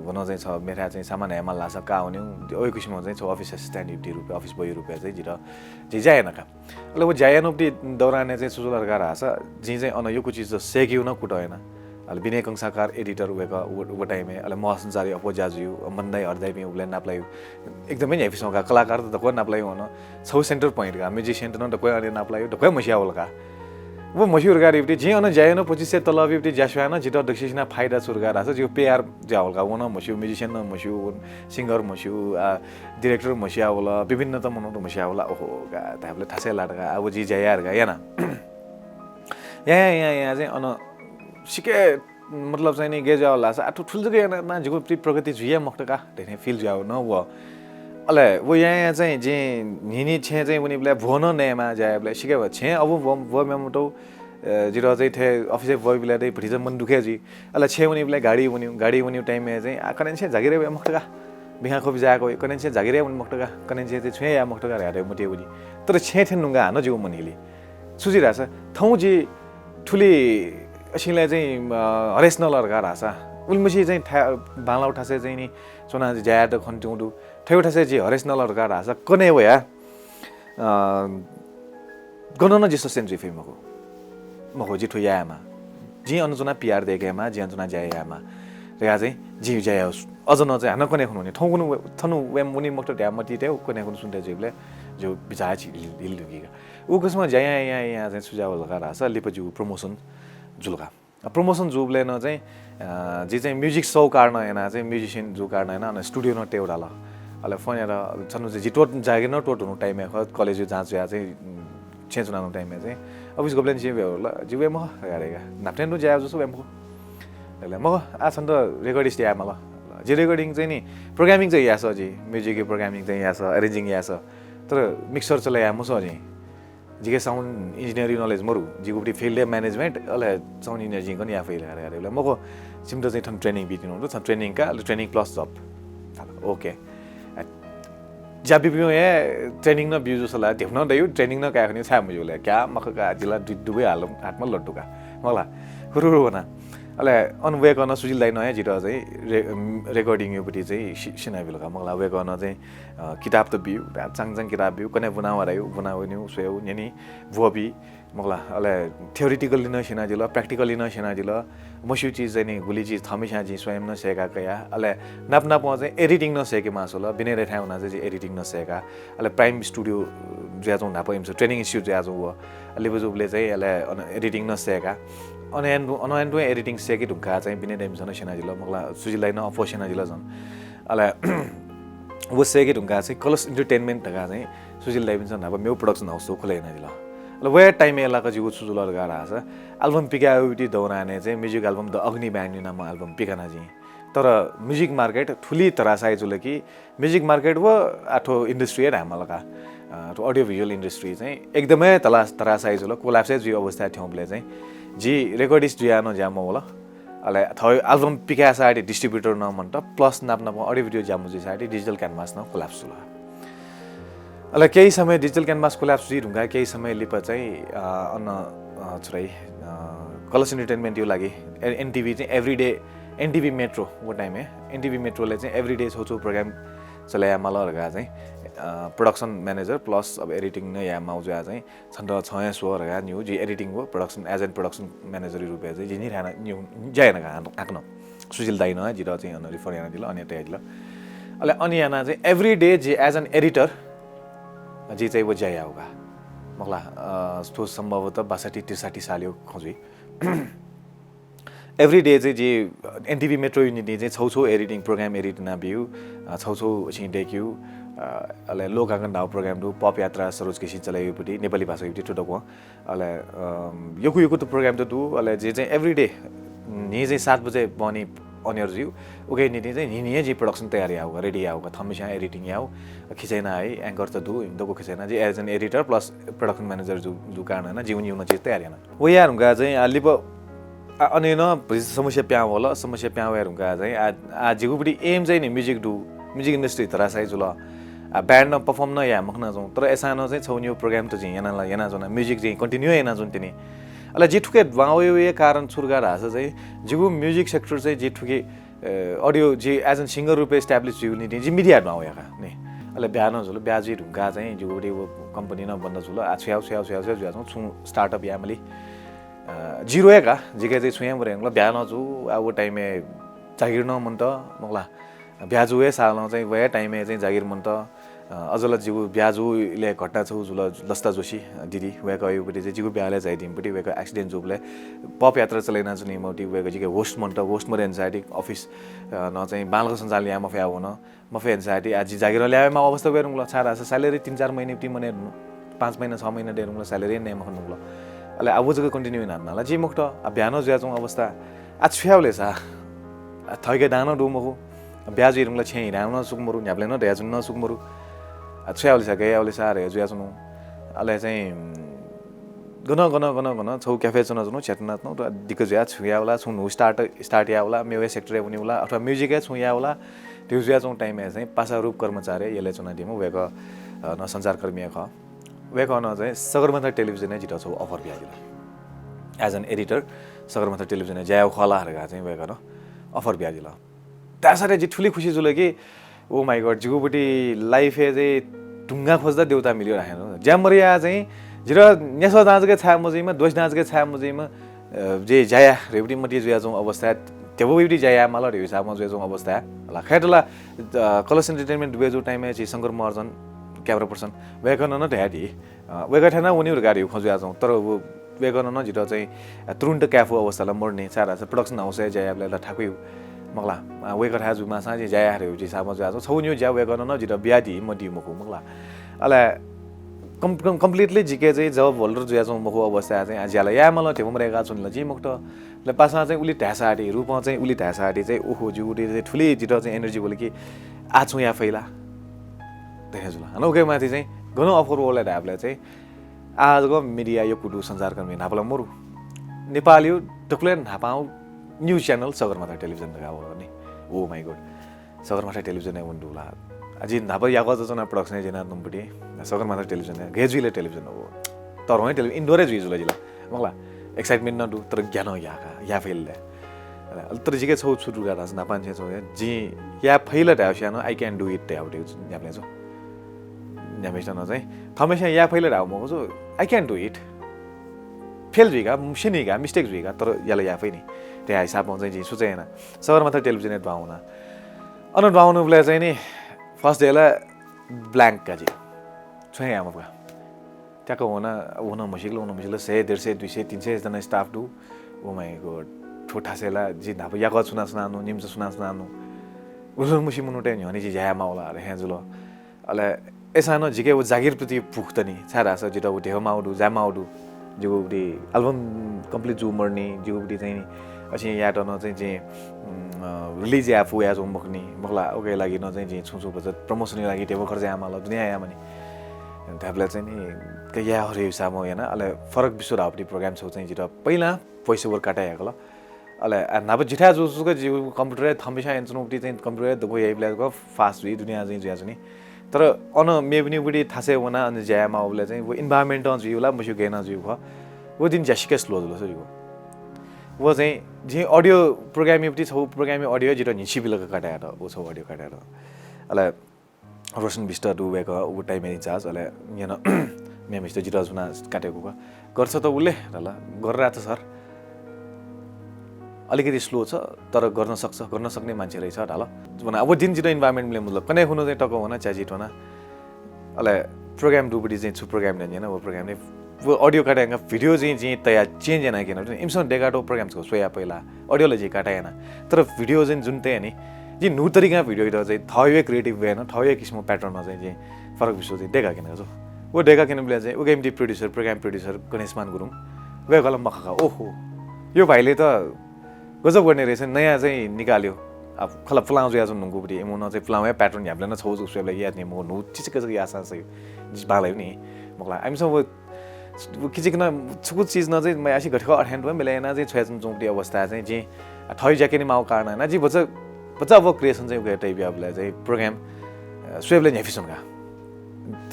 गनं चाहिँ छ मेथाय् चाहिँ सामान हयेमाल धाःसा काः वनेगु।" अय् किसिमं चाहिँ छ office assistant-या रूपय्, office boy-या रूपय् चाहिँ जितः, जिं ज्या याना का। अले व ज्या यानागुपट्टि दौरानय् चाहिँ छु जुल धकाः धाःसा जिं चाहिँ अन यक्व चिज सय्‌केगु नं कुतः याना। अले विनय कंसाकार editor वय्‌कः व, व time-य्, अले महसञ्चारी अप्वः ज्याझ्वःयु, अ, मन्दाइ हरदाइपिं उबलय् नापलायु। एकदमै न्ह्याइपिं स्वंका कलाकार त दक्वं नापलायु अन। छगू center point का, musician त नं दक्वं अले नापलायु, दक्वं म्हस्यू वल का। व म्हस्यू धकाः धाःबलय् जिं अन ज्या यानागु पच्चिस सय तलबयागुपट्टि ज्या स्वयाः नं जितः दक्वसिनं फाइदा छु धकाः धाःसा जिगु PR ज्या वल का। व नं म्हस्यू, musician नं म्हस्यू, व singer म्हस्यू, आ, director म्हस्यू वल, विभिन्नता मनूत म्हस्यू वल। ओहो का, धायेबलय् थासय् लात का, आः व जिं ज्या याये धकाः याना। या, या, या, या चाहिँ अन सिक्क, मतलब चाहिँ नि, गय् जुयावल धाःसा, आः थ्व थुलि जक याना, याना जिगु प्रि-, प्रगति जुइ हे मखुत का, धइथें feel जुयावल नं व। अले व यां यां चाहिँ जिं न्हिं न्हिं छेँय् चाहिँ वनीबलय् भ्वः नं नयेमाः, ज्या यायेबलय् सिक्क व छेँय् अबु भ्वः, भ्वः म्ये मतौ, अ, जितः चाहिँ थथे office-य् ब्वइबलय् दइ भतिचा मन दुःख हे जुइ। अले छेँय् वनीबलय् गाडी वनी, गाडी वनीगु time-य् चाहिँ, आः, कन्हय् छेँय् जागिर याये मखुत का, बिहां ख्वपि जाय्‌क वइ, कन्हय् छेँय् जागिर याये वने मखुत का, कन्हय् छेँय् चाहिँ छुं हे याये मखुत का धयाः मतिइ वनी। तर छेँय् थ्यने धुंकाः हानं जिगु मन हिली। छु जुइ धाःसा, थौं जि थुलि असिंलय् चाहिँ, अ, हरेस नल धकाः धाःसा, उलिमछि चाहिँ था-, बांलाःगु थासय् चाहिँ नि च्वनाः जि ज्या यायेत खनेत्यंगु दु। थ्व थासय् जि हरेस नल धकाः धाःसा कन्हय् वयाः, अ, गनं नं जि sustain जुइ फइ मखु। मखु, जि थ्व यायेमाः। जिं अन च्वनाः PR दय्केमाः, जिं अन च्वनाः ज्या यायेमाः धकाः चाहिँ जिं ज्या याये। अझ नं चाहिँ हानं कन्हय् खुन्हु वनी। थौंकन्हय् व-, थन वने मखुत धयाः मतिइ तयाः कन्हय् खुन्हु स्वन्हु तयाः जुइबलय् जिगु बिचाः छि हिल, हिल धुंकी का। उ किसिमं ज्या यां यां यां चाहिँ छु जुयावल धकाः धाःसा लिपा जिगु promotion जुल का। अ, promotion जूबलय् नं चाहिँ, अ, जि चाहिँ music सःगु कारणं यानाः चाहिँ musician जूगु कारणं यानाः अन studio नं तयेगु धाल। अले phone यात, छन्हु चाहिँ जि त्वःत-, जागिर नं त्वःतूगु time-य् खः, college-य् जाँच जुयाः चाहिँ, उम्, छेँय् च्वनागु time-य् चाहिँ office गबलें निसें वये वल, जि वये मखु धकाः धाइ का। न्हापा थें तुं ज्या याये जूसा वये मखु। अले मखु, आः छन्त recordist याये माल। जि recording चाहिँ नि, programming चाहिँ याये सः जि, music-या programming चाहिँ याये सः, arranging याये सः। तर mixer चले याये मसः जिं। जिके sound engineer-या knowledge मरु, जिगु उबलय् field-य् management, अले sound engineer जिं गन याये फइ धकाः धाइ का। मखु, छिमित चाहिँ थन training बीत्यनागु दु, थन training का, अले training plus job। OK। आ, ज्या बीपिं हे training नं ब्यू जूसा ला, धेपु नं दइगु, training नं काये खनी, छाय् मज्यू ले, क्या मखु का, जि ला दु-, दुबे हाल, हातमा लड्डु का, मखु ला, हुरुहुरु वना। अले अन वय्कलं सुजिल दाइनं हे जितः चाहिँ रे-, recording-यापट्टि चाहिँ सि-, स्यनाबिल का, मखु ला, वय्कलं चाहिँ अ, किताब त ब्यू, चाङचाङ किताब ब्यू, कन्हय् ब्वना वयाः, ब्वना वनेगु, स्वयेगु, न्यनी, ब्वःबी, मखु ला, अले theoretically नं स्यनादिल, practically नं स्यनादिल, मस्यू चिज चाहिँ नि, गुलि चिज थःम्हस्यां जिं स्वयं नं सय्का कया, अले नाप नापं चाहिँ editing नं सय्के मास्वल, विनय दाइथाय् वनाः चाहिँ जिं editing नं सय्का, अले Prime Studio जुयाच्वंगु न्हापा इमिसं training institute जुयाच्वंगु व, अले लिपा जूबलय् चाहिँ अले अन editing नं सय्का, अन यानातुं, अन यानातुं editing सय्के धुंकाः चाहिँ विनय दाइ इमिसं नं स्यनादिल, मखु ला, सुजिल दाइनं अप्वः स्यनादिल झन। अले व सय्के धुंकाः चाहिँ कलश Entertainment धकाः चाहिँ सुजिल दाइपिन्सं न्हापा मेगु production house खुला यानादिल। अले वया time-य् लाक जिगु छु जुल धकाः धाःसा, album पिकायेगु दौरानय् चाहिँ music album The Agni Band-या नामं album पिकाना जिं। तर music market थुलि धराशायी जुल कि music market व आ थ्व industry हे धायेमाल का। अ, थ्व audio visual industry चाहिँ एकदमै धरास-, धराशायी जुल, collapse हे जुइगु अवस्थाय् थ्यंबलय् चाहिँ जि recordist जुयाः नं ज्या मवल। अले थः album पिकायेसाथं distributor नं मन्त, plus नाप नापं audio video ज्यामु जुइसाथं Digital Canvas नं collapse जुल। अले केही समय Digital Canvas collapse जुइ धुंकाः केही समय लिपा चाहिँ, अ, अन, अ, छु धाइ, अ, कलश Entertainment-या लागि ए-, NTV चाहिँ everyday, NTV Metro व time-य्, NTV Metro-लय् चाहिँ everyday छगू छगू program चले यायेमाल धकाः चाहिँ production manager plus अब editing नं याये माउ जुया चाहिँ छन्त छं हे स्व धकाः निउ जि editing व production as an production manager रुपया चाहिँ जि नि ध्यान निउ ज्या याना का हाकनं सुशील दाइनं जित चाहिँ अन refer याना दिल अनि तया दिल। अले अनि याना चाहिँ every day जि as an editor जि चाहिँ व ज्या याउ का मखला। थ्व सम्भवतः बासठी त्रिसठी साल यो खजुइ। Every day चाहिँ जि एनटिभी मेट्रो युनिटी चाहिँ छौ छौ editing program edit ना बिउ छौ छौ छिं डेक्यु। अले लोक आँगन धाउ program दु पप यात्रा सरोज केसी चलायुपटी नेपाली भाषा युपटी ठुटो क्वं। अले यकु यकु त program त दु अले जे चाहिँ every day नि चाहिँ सात बजे बनी अनियर जिउ। उके निति चाहिँ नि नि जि production तयार याउ का ready याउ का थम्मिस्यां editing याउ। खिचैना है anchor त दु दको खिचैना जि as an editor plus production manager जु जु कारण ना जीवन युन चीज तयार याना। व यार हुँका चाहिँ आ लिप आ अनेन समस्या प्यां वल समस्या प्यां वया हुँका चाहिँ आ आ जिगुपटी aim चाहिँ नि music दु music industry धरासाई जुल। आ band न perform न या मखना जौं तर एसानो चाहिँ छौ निउ program त जिं याना याना जौं music चाहिँ continue याना जौं तिनी। अले जि ठुके वावे कारण छुर्गा धासा चाहिँ जिगु music sector चाहिँ जि ठुके audio जि as an singer रुपे establish जिउ नि जि media वावे का नि। अले ब्यानो जुल ब्याजी ढुंका चाहिँ जिगुपटी वो company न बन्द जुल आ छुयाउ छुयाउ छुयाउ छुयाउ जुया छुं startup यामली। जिरो का जिके चाहिँ छुया बरे ब्यानो जु आ वो time जागिर न मन्त मखला। ब्याजु हे सालं चाहिँ वया time चाहिँ जागिर मन्त। अजल जिगु ब्याजु इले घटना छौ जुल लस्ता जोशी दिदी वयक अयुपटी चाहिँ जिगु ब्याले जाइदिमपटी वयक accident जुबले पप यात्रा चलेना जुनिमटी वयक जिके host मन्त host मरे anxiety office न चाहिँ बालक सञ्चालन या मफया वन। मफे anxiety आ जि जागिर ल्यावे मा अवस्था वेरुंगल छारा salary तीन चार महिने ती मने पाँच महिना छ महिना डेरुंगल salary ने मखनुंगल। अले आ वो जक continue ना नाला जि मुक्त आ ब्यानो जुया छुं अवस्था। आ छुयावले सा आ थैके दानो दु मखु। ब्याजु इरुंगला छेँ हिराउन सुक मरु न्यापले न दयाजुन न सुक मरु। आ छुयावले सा गयावले सा रे जुया छुनु। अले चाहिँ गन गन गन गन छौ cafe चुन चुनु छेतना न दिक जुया छुयावला छुनु start start यावला मेवे sector वनिवला अथवा music छु यावला। त्यो जुया छुं time चाहिँ पासा रूप कर्मचारी यले चुना दिमु वेक न संचारकर्मी ख। वेक न चाहिँ सगरमाथा television जित छौ offer बियादिल। As an editor सगरमाथा television ज्यायो खला हरगा चाहिँ वेक न offer बियादिल। त्यासारे जि ठुली खुशी जुल कि ओ माइ गड जिगुपटी life ए जे ढुंगा खोज्दा देउता मिलियो राखेन ज्यामरिया चाहिँ जिर न्यास दाँजके छाया मजुइमा दोष दाँजके छाया मजुइमा। जे जाया रेवटी मति जुया छुं अवस्था तेबो बेवटी जाया माल रेवसा मजुया छुं अवस्था। ला खैतला कलश entertainment दुबे जु time ए जि शंकर महर्जन camera person वेकन न धया दि। वेक थाना उनी उरगारी खजुया छुं तर वेकन न जित चाहिँ तुरुन्त क्याफु अवस्थाला मर्ने चारा production house ए जाया बले ठाकुइ। मखला वेक थाया जुमासा जे जाया हरे उजी सामा जुया छौ निउ ज्या वेकन न जित बियादी मदी मखु मखला। अले completely जिके चाहिँ जब होल्डर जुया छुं मखु अवस्था चाहिँ ज्याला या मल तेबो मरेगा छुन ल जि मुक्त। ले पासा चाहिँ उली धायसा आटी रूपं चाहिँ उली धायसा आटी चाहिँ ओहो जिगुटी चाहिँ ठुली जित चाहिँ energy बोल कि आ छुं या फैला। देखे जुल हन उके माथि चाहिँ गन offer ओला धाबले चाहिँ आजको media यो कुटु संचारकर्मी नापला मरु नेपाल यो टक्ले नापाउ news channel सगरमाथा television दगा हो नि। Oh my god सगरमाथा television ए उन दुला। अजि नाप यागो जचना production ए जिना तुमपटी सगरमाथा television ए गेजुइले television हो। तर हो television indoor ए जुइ जुला जिला मखला। Excitement न दु तर ज्ञान याका या फैल ले। तर जिके छौ छु दुगा दास नापान छे छौ जि या फैल धाउ स्यानो I can do it धाउ दे न्यापले छौ। न्यामेसन चाहिँ थमेसन या फैल धाउ मखु छु I can do it। Fail जुइगा सिनिगा mistake जुइगा तर याला या फै नि। त्या हिसाबमा चाहिँ जि सुचयना सगरमाथा television ए द्वाउना। अन द्वाउनु बले चाहिँ नि first day ला blank का जि। छुं या मफुका। त्याक होना होना मसिकल होना मसिकल सय डेढ सय दुई सय तीन सय जना staff दु। Oh my god ठो थासेला जि नाप याक छुना सुनानु निम्च सुना सुनानु। उजुर मुसि मुनु टाइम न्ह्यवने जि ज्या माउला रे हे जुल। अले एसानो जिके उ जागिर प्रति भुख तनी छारा स जित उ देह माउ दु जा माउ दु। जिगु उबटी album complete जु मर्नी जिगु उबटी चाहिँ नि असिं यात न चाहिँ जे release या फु या जो मखनी मखला ओके लागि न चाहिँ जे छु छु बचत promotion लागि टेबल खर्च या माल दुनिया या मनी। धाबला चाहिँ नि क या हरे हिसाब याना अले फरक विश्व धापटी program छौ चाहिँ जित पहिला पैसा वर काटा याकल। अले आ नाप जिठा जु सुक जि computer थम्बिसा एन्चनु उबटी चाहिँ computer दगो याइबला ग fast जुइ दुनिया चाहिँ जुया जुनी। तर अन मेबनी उबटी थासे वना अन ज्या माउबला चाहिँ वो environment जुइबला मसु गेना जुइ ख। वो दिन ज्यासिके slow जुल सो जिगो। वो चाहिँ जि audio program उबटी छौ program audio जित निछि बिलक काटा यात वो छौ audio काटा यात। अले रोशन विष्ट दु वय्कः उ टाइमय् इन्चार्ज, अले न्यन म्याम विष्ट जितः जुना काटेको का। गर्छ त उले धाल, गर्रा त सर। अलिकति स्लो छ, तर गर्न सक्छ, गर्न सक्ने मान्छे रहेछ धाल। वन अब दिन जितः इन्भाइरोमेन्ट मिले मतलब कने हुन चाहिँ टक वन च्याजित वन। अले प्रोग्राम दुबडी चाहिँ छु प्रोग्राम ने न्यन, वो प्रोग्राम ने वो अडियो काटा याना भिडियो चाहिँ जिं तया चेन्ज याना किन इमसन डेगाटो प्रोग्राम छ सोया पहिला अडियो ल जि काटा याना। तर भिडियो चाहिँ जुन तया नि जि न्हू तरिका भिडियो इद चाहिँ थवे क्रिएटिभ वे न थवे किसिम प्याटर्न चाहिँ जि फरक विषय चाहिँ डेगा किन जो। वो डेगा किन बिले चाहिँ उके MD producer, program producer Ganeshman Gurung वे गलम मखका। ओहो, यो भाइले त गजब गर्ने रहेछ, नयाँ चाहिँ निकाल्यो। अब खला पुलाउ जुया जुन नुंगु बडी एमु न चाहिँ पुलाउ या प्याटर्न ह्याब्ले न छौ जुक स्वयबले याद नि मो नु चिचिक जक यासा चाहिँ बालायो नि। मखला आइमसन वो किचिक न छुकु चिज न चाहिँ मैं आसी घटक अठ्यान मिले ना चाहिँ छ्वया जुन चौंकटी अवस्था चाहिँ जि थै ज्याके नि माउ कारण ना जि बच्चा बच्चा वो क्रिएसन चाहिँ उके टाइप याबले चाहिँ प्रोग्राम स्वयबले न्याफिसन का।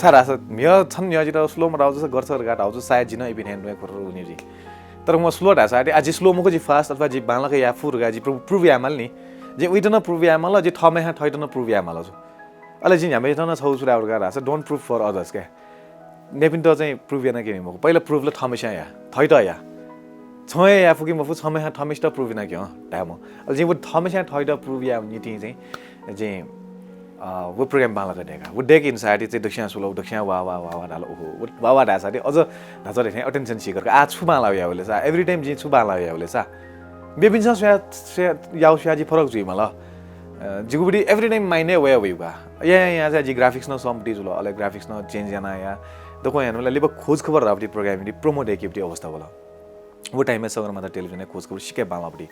छारा स म्य छन म्य जित स्लो मराउ जस गर्छ गा धाउ जस सायद जिन इपिन ह्यान्ड खुर उनी जि। तर म स्लो धासा आदि आजि स्लो मखु जि फास्ट अथवा जि बांलाक या फुर गा जि प्रूव, प्रूव या माल नि। जि उइत न प्रूव या माल, जि थमे हा थैत न प्रूव या माल छु। अले जि ह्यामे न छौ सुरा उरगा धासा don't prove for others का। नेपिन्त चाहिँ प्रूव याना के मखु। पहिला प्रूव ल थमेस्या या, थैत या। छौ या फुकी मफु छमे हा थमेस्यात प्रूव याना के हँ धायम। अले जि वो थमेस्या थैत प्रूव या निति चाहिँ जि अ, वो प्रोग्राम बांलाक डेका। वो डेक इन्साइटी चाहिँ दक्षिणा सुलो, दक्षिणा वा वा वा वा धाल ओहो। वो वा वा धासाटी अझ धाचा देखें अटेन्सन सिकर। आ छु बांला या वले सा, एभ्री टाइम जि छु बांला या वले सा। बेबिन्स स्वया स्वया याउ स्वया जि फरक जुइ मला। अ, जिगु बडी एभ्री टाइम माइन्ड वया वयुगा। या या या जि ग्राफिक्स न सम डी जुल, अले ग्राफिक्स न चेन्ज याना या। दको यान मला लिबा खोज खबर राबडी प्रोग्राम डी प्रोमो डेकिबडी अवस्था होला। वो टाइमय् सगरमाथा टेलिभिजनय् खोज खबर सिके बांलापट्टि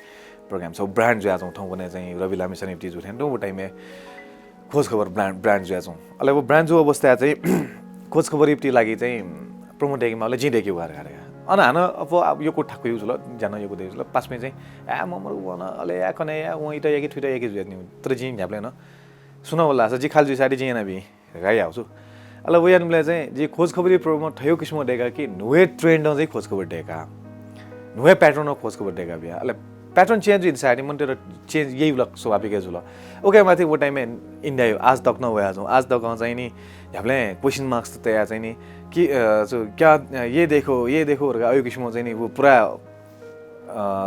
प्रोग्राम छ। ब्रान्ड जुया छौँ थौं वने चाहिँ रवि लामिछाने इप्टी जुथें दो वो टाइमय् खोज खबर ब्रान्ड, ब्रान्ड जुया छौँ। अले वो ब्रान्ड जु अवस्था चाहिँ खोज खबर इप्टी लागि चाहिँ प्रोमो डेकी माले जिं डेकी वार गारे। अन हान अप अब योको ठाक्क युज ल, जान योको दे जुल। पासमे चाहिँ आ ममर वन अले या कने या वं इटा याकी थुइटा याकी जुया नि। तर जिं न्याप्ले न सुना वला सा जि खाल जुइ साडी जिं ना बी। गाइ हाउछु। अले वो यानबले चाहिँ जि खोज खबरी प्रोमो थयो किसिम डेका कि नुवे ट्रेंड चाहिँ खोज खबर डेका। नुवे प्याटर्न खोज खबर डेका बिया। अले प्याटर्न चेन्ज इन साडी मन तेरो चेन्ज यही ब्लक स्वाभाविक जुल। ओके माथि वो टाइमय् इन्डिया आज तक न वया छौँ। आज तक चाहिँ नि ह्याबले क्वेश्चन मार्क्स त तया चाहिँ नि कि अ, जो क्या अ, ये देखो, ये देखो अयो किसिम चाहिँ नि वो पुरा अ,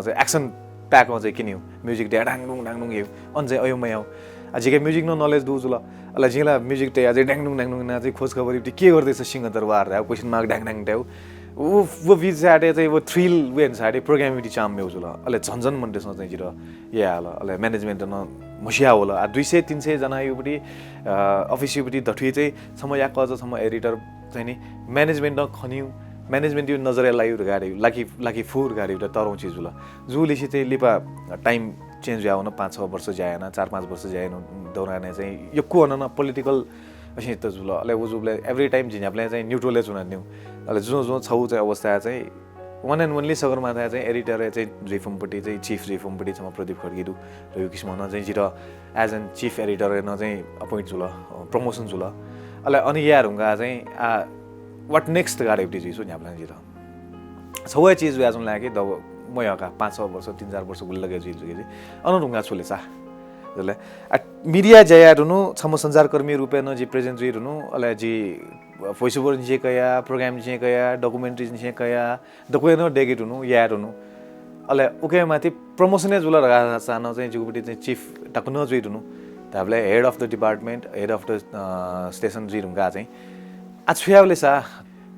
चाहिँ एक्सन प्याक चाहिँ किन्यु म्युजिक द्या डाङडुङ डाङडुङ यु। अन चाहिँ अयो मयाउ। आ जिके म्युजिक न नलेज दु जुल। अला जिला म्युजिक ते अझै डाङडुङ डाङडुङ ना चाहिँ खोज खबर इप्टी के गर्दैछ सिंह दरबार रा क्वेश्चन मार्क डाङ डाङ ट्याउ। वो वो बीच साटे चाहिँ वो थ्रिल वेन साटे प्रोग्राम इप्टी चाम मेउ जुल। अले झन झन मन देसन चाहिँ जिर ये आल। अले म्यानेजमेन्ट न मसिया होला। आ दुई सय तीन सय जना युपटी अफिस युपटी दथुइ चाहिँ छम याक छ छम एडिटर चाहिँ नि म्यानेजमेन्ट न खनिउ। म्यानेजमेन्ट यु नजर लायु गाडी लाकी लाकी फुर गाडी तरौँ चिज जुल। जुलिसे चाहिँ लिपा टाइम चेन्ज हुया वन, पाँच छ वर्ष ज्या याना, चार पाँच वर्ष ज्या याना दौरान चाहिँ यक्व अन न पोलिटिकल असिं त जुल। अले उ जुबले एभ्री टाइम झिन्यापले चाहिँ न्युट्रलले चुना न्यू। अले जुन जुन छौ चाहिँ अवस्था चाहिँ वन एन्ड ओन्ली सगरमाथा चाहिँ एडिटर चाहिँ जुइफुमपट्टि चाहिँ चिफ जुइफुमपट्टि छमा प्रदीप खड्गी दु। र यो किसिम न चाहिँ जित एज एन चिफ एडिटर न चाहिँ अपोइन्ट जुल, प्रमोसन जुल। अले अनि यार हुँगा चाहिँ आ वाट नेक्स्ट गाडी एप्टी जुइसु न्यापलां जित। छौया चिज व्याजुन लागे दब मयका पाँच छ वर्ष, तीन चार वर्ष गुल्लगे जुइल जुगे जि। अन ढुंगा छुले सा। जले आ मिडिया जया दुनु छम संचारकर्मी रूपे न जि प्रेजेन्ट जुइ दुनु, अले जि वोइस ओभर निसे कया, प्रोग्राम निसे कया, डकुमेन्ट्री निसे कया, दकुए न डेगे दुनु, या दुनु। अले उके माथि प्रमोसने जुल रगा सा न चाहिँ जिगुपट्टि चाहिँ चिफ तक न जुइ दुनु। ताबले head of the department, head of the station जुइ ढुंगा चाहिँ आ छुयावले सा।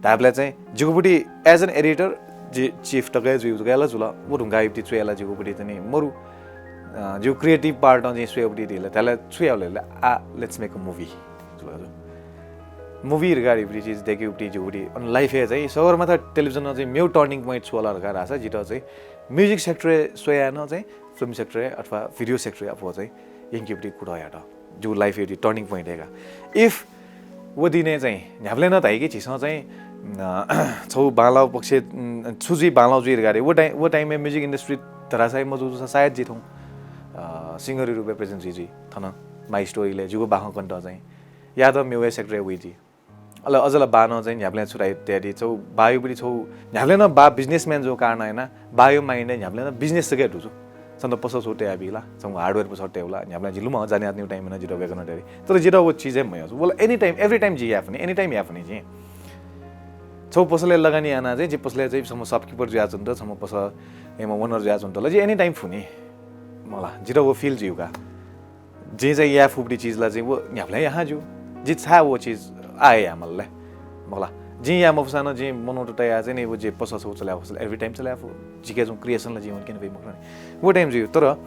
ताबले चाहिँ जिगुपट्टि एज एन एडिटर जि चिफ तक जुइ जुगाला जुल। वो ढुंगा इप्टी चुयाला जिगुपट्टि चाहिँ नि मरु अ, जिगु क्रिएटिभ पार्ट चाहिँ सुयापट्टि दिल। ताले छुयावले आ लेट्स मेक अ मुभी। जुल। मुभी रिगार्ड इप्टी चिज देखे उप्टी जिगुपट्टि अन लाइफ हे चाहिँ सगरमाथा टेलिभिजन चाहिँ मेउ टर्निङ पोइन्ट छुवाला रगा रासा जित चाहिँ म्युजिक सेक्टर स्वया न चाहिँ फिल्म सेक्टर अथवा भिडियो सेक्टर अफो चाहिँ यंकिपट्टि कुडा यात। जिगु लाइफ एटी टर्निङ पोइन्ट हेगा। इफ वो दिने चाहिँ न्यापले न धाइके झिसं चाहिँ अ, छौ बांलाउ पक्ष छु जुइ बांलाउ जुइ रिगार्ड वो टाइम वो टाइममे म्युजिक इन्डस्ट्री धरासाई मजु सायद जिथौँ अ, सिङ्गरी रूपे प्रेजेन्ट जुइ जुइ थन माई स्टोरीले जिगु बाखं कन्ट चाहिँ यादव मेउ सेक्टर हुइ जि। अले अझ ला बानं चाहिँ न्ह्याबलें छुटाइ तयारी छौ बायुपट्टि छौ न्ह्याबलें न बा बिजनेसम्यान जो कारण हैन बायो माइन्ड न्ह्याबलें न बिजनेस सके दुजु। छन्त पसः छौ तयाबी ला, छंगु hardware पसः तयेबी ला, न्ह्याबलें जि लुमं जाने यात निगु time नं जितः वय्कलं तयाबी। तर जितः व चिजय् मयः। Well, any time, every time जिं याये फुनि, any time याये फुनि जिं। छौ पसलय् लगानी याना चाहिँ, जि पसलय् चाहिँ छम्ह shopkeeper जुयाच्वंत, छम्ह पसः एमा owner जुयाच्वंत ला, जि any time फुनि। मला, जितः व feel जुइगु का। जिं चाहिँ याये फुपिं चिज ला चाहिँ व न्ह्याबलें याहां ज्यू। जि छाय् व चिज आः हे याये माल ले? मखु ला। जिं याये मफुसां नं जिं मनूत तयाः चाहिँ नि व जि पसः छौ चले फु, every time चले फु। जिके जुं creation ला जिं वने क्यने फइ मखु नि। व time जुइ। तर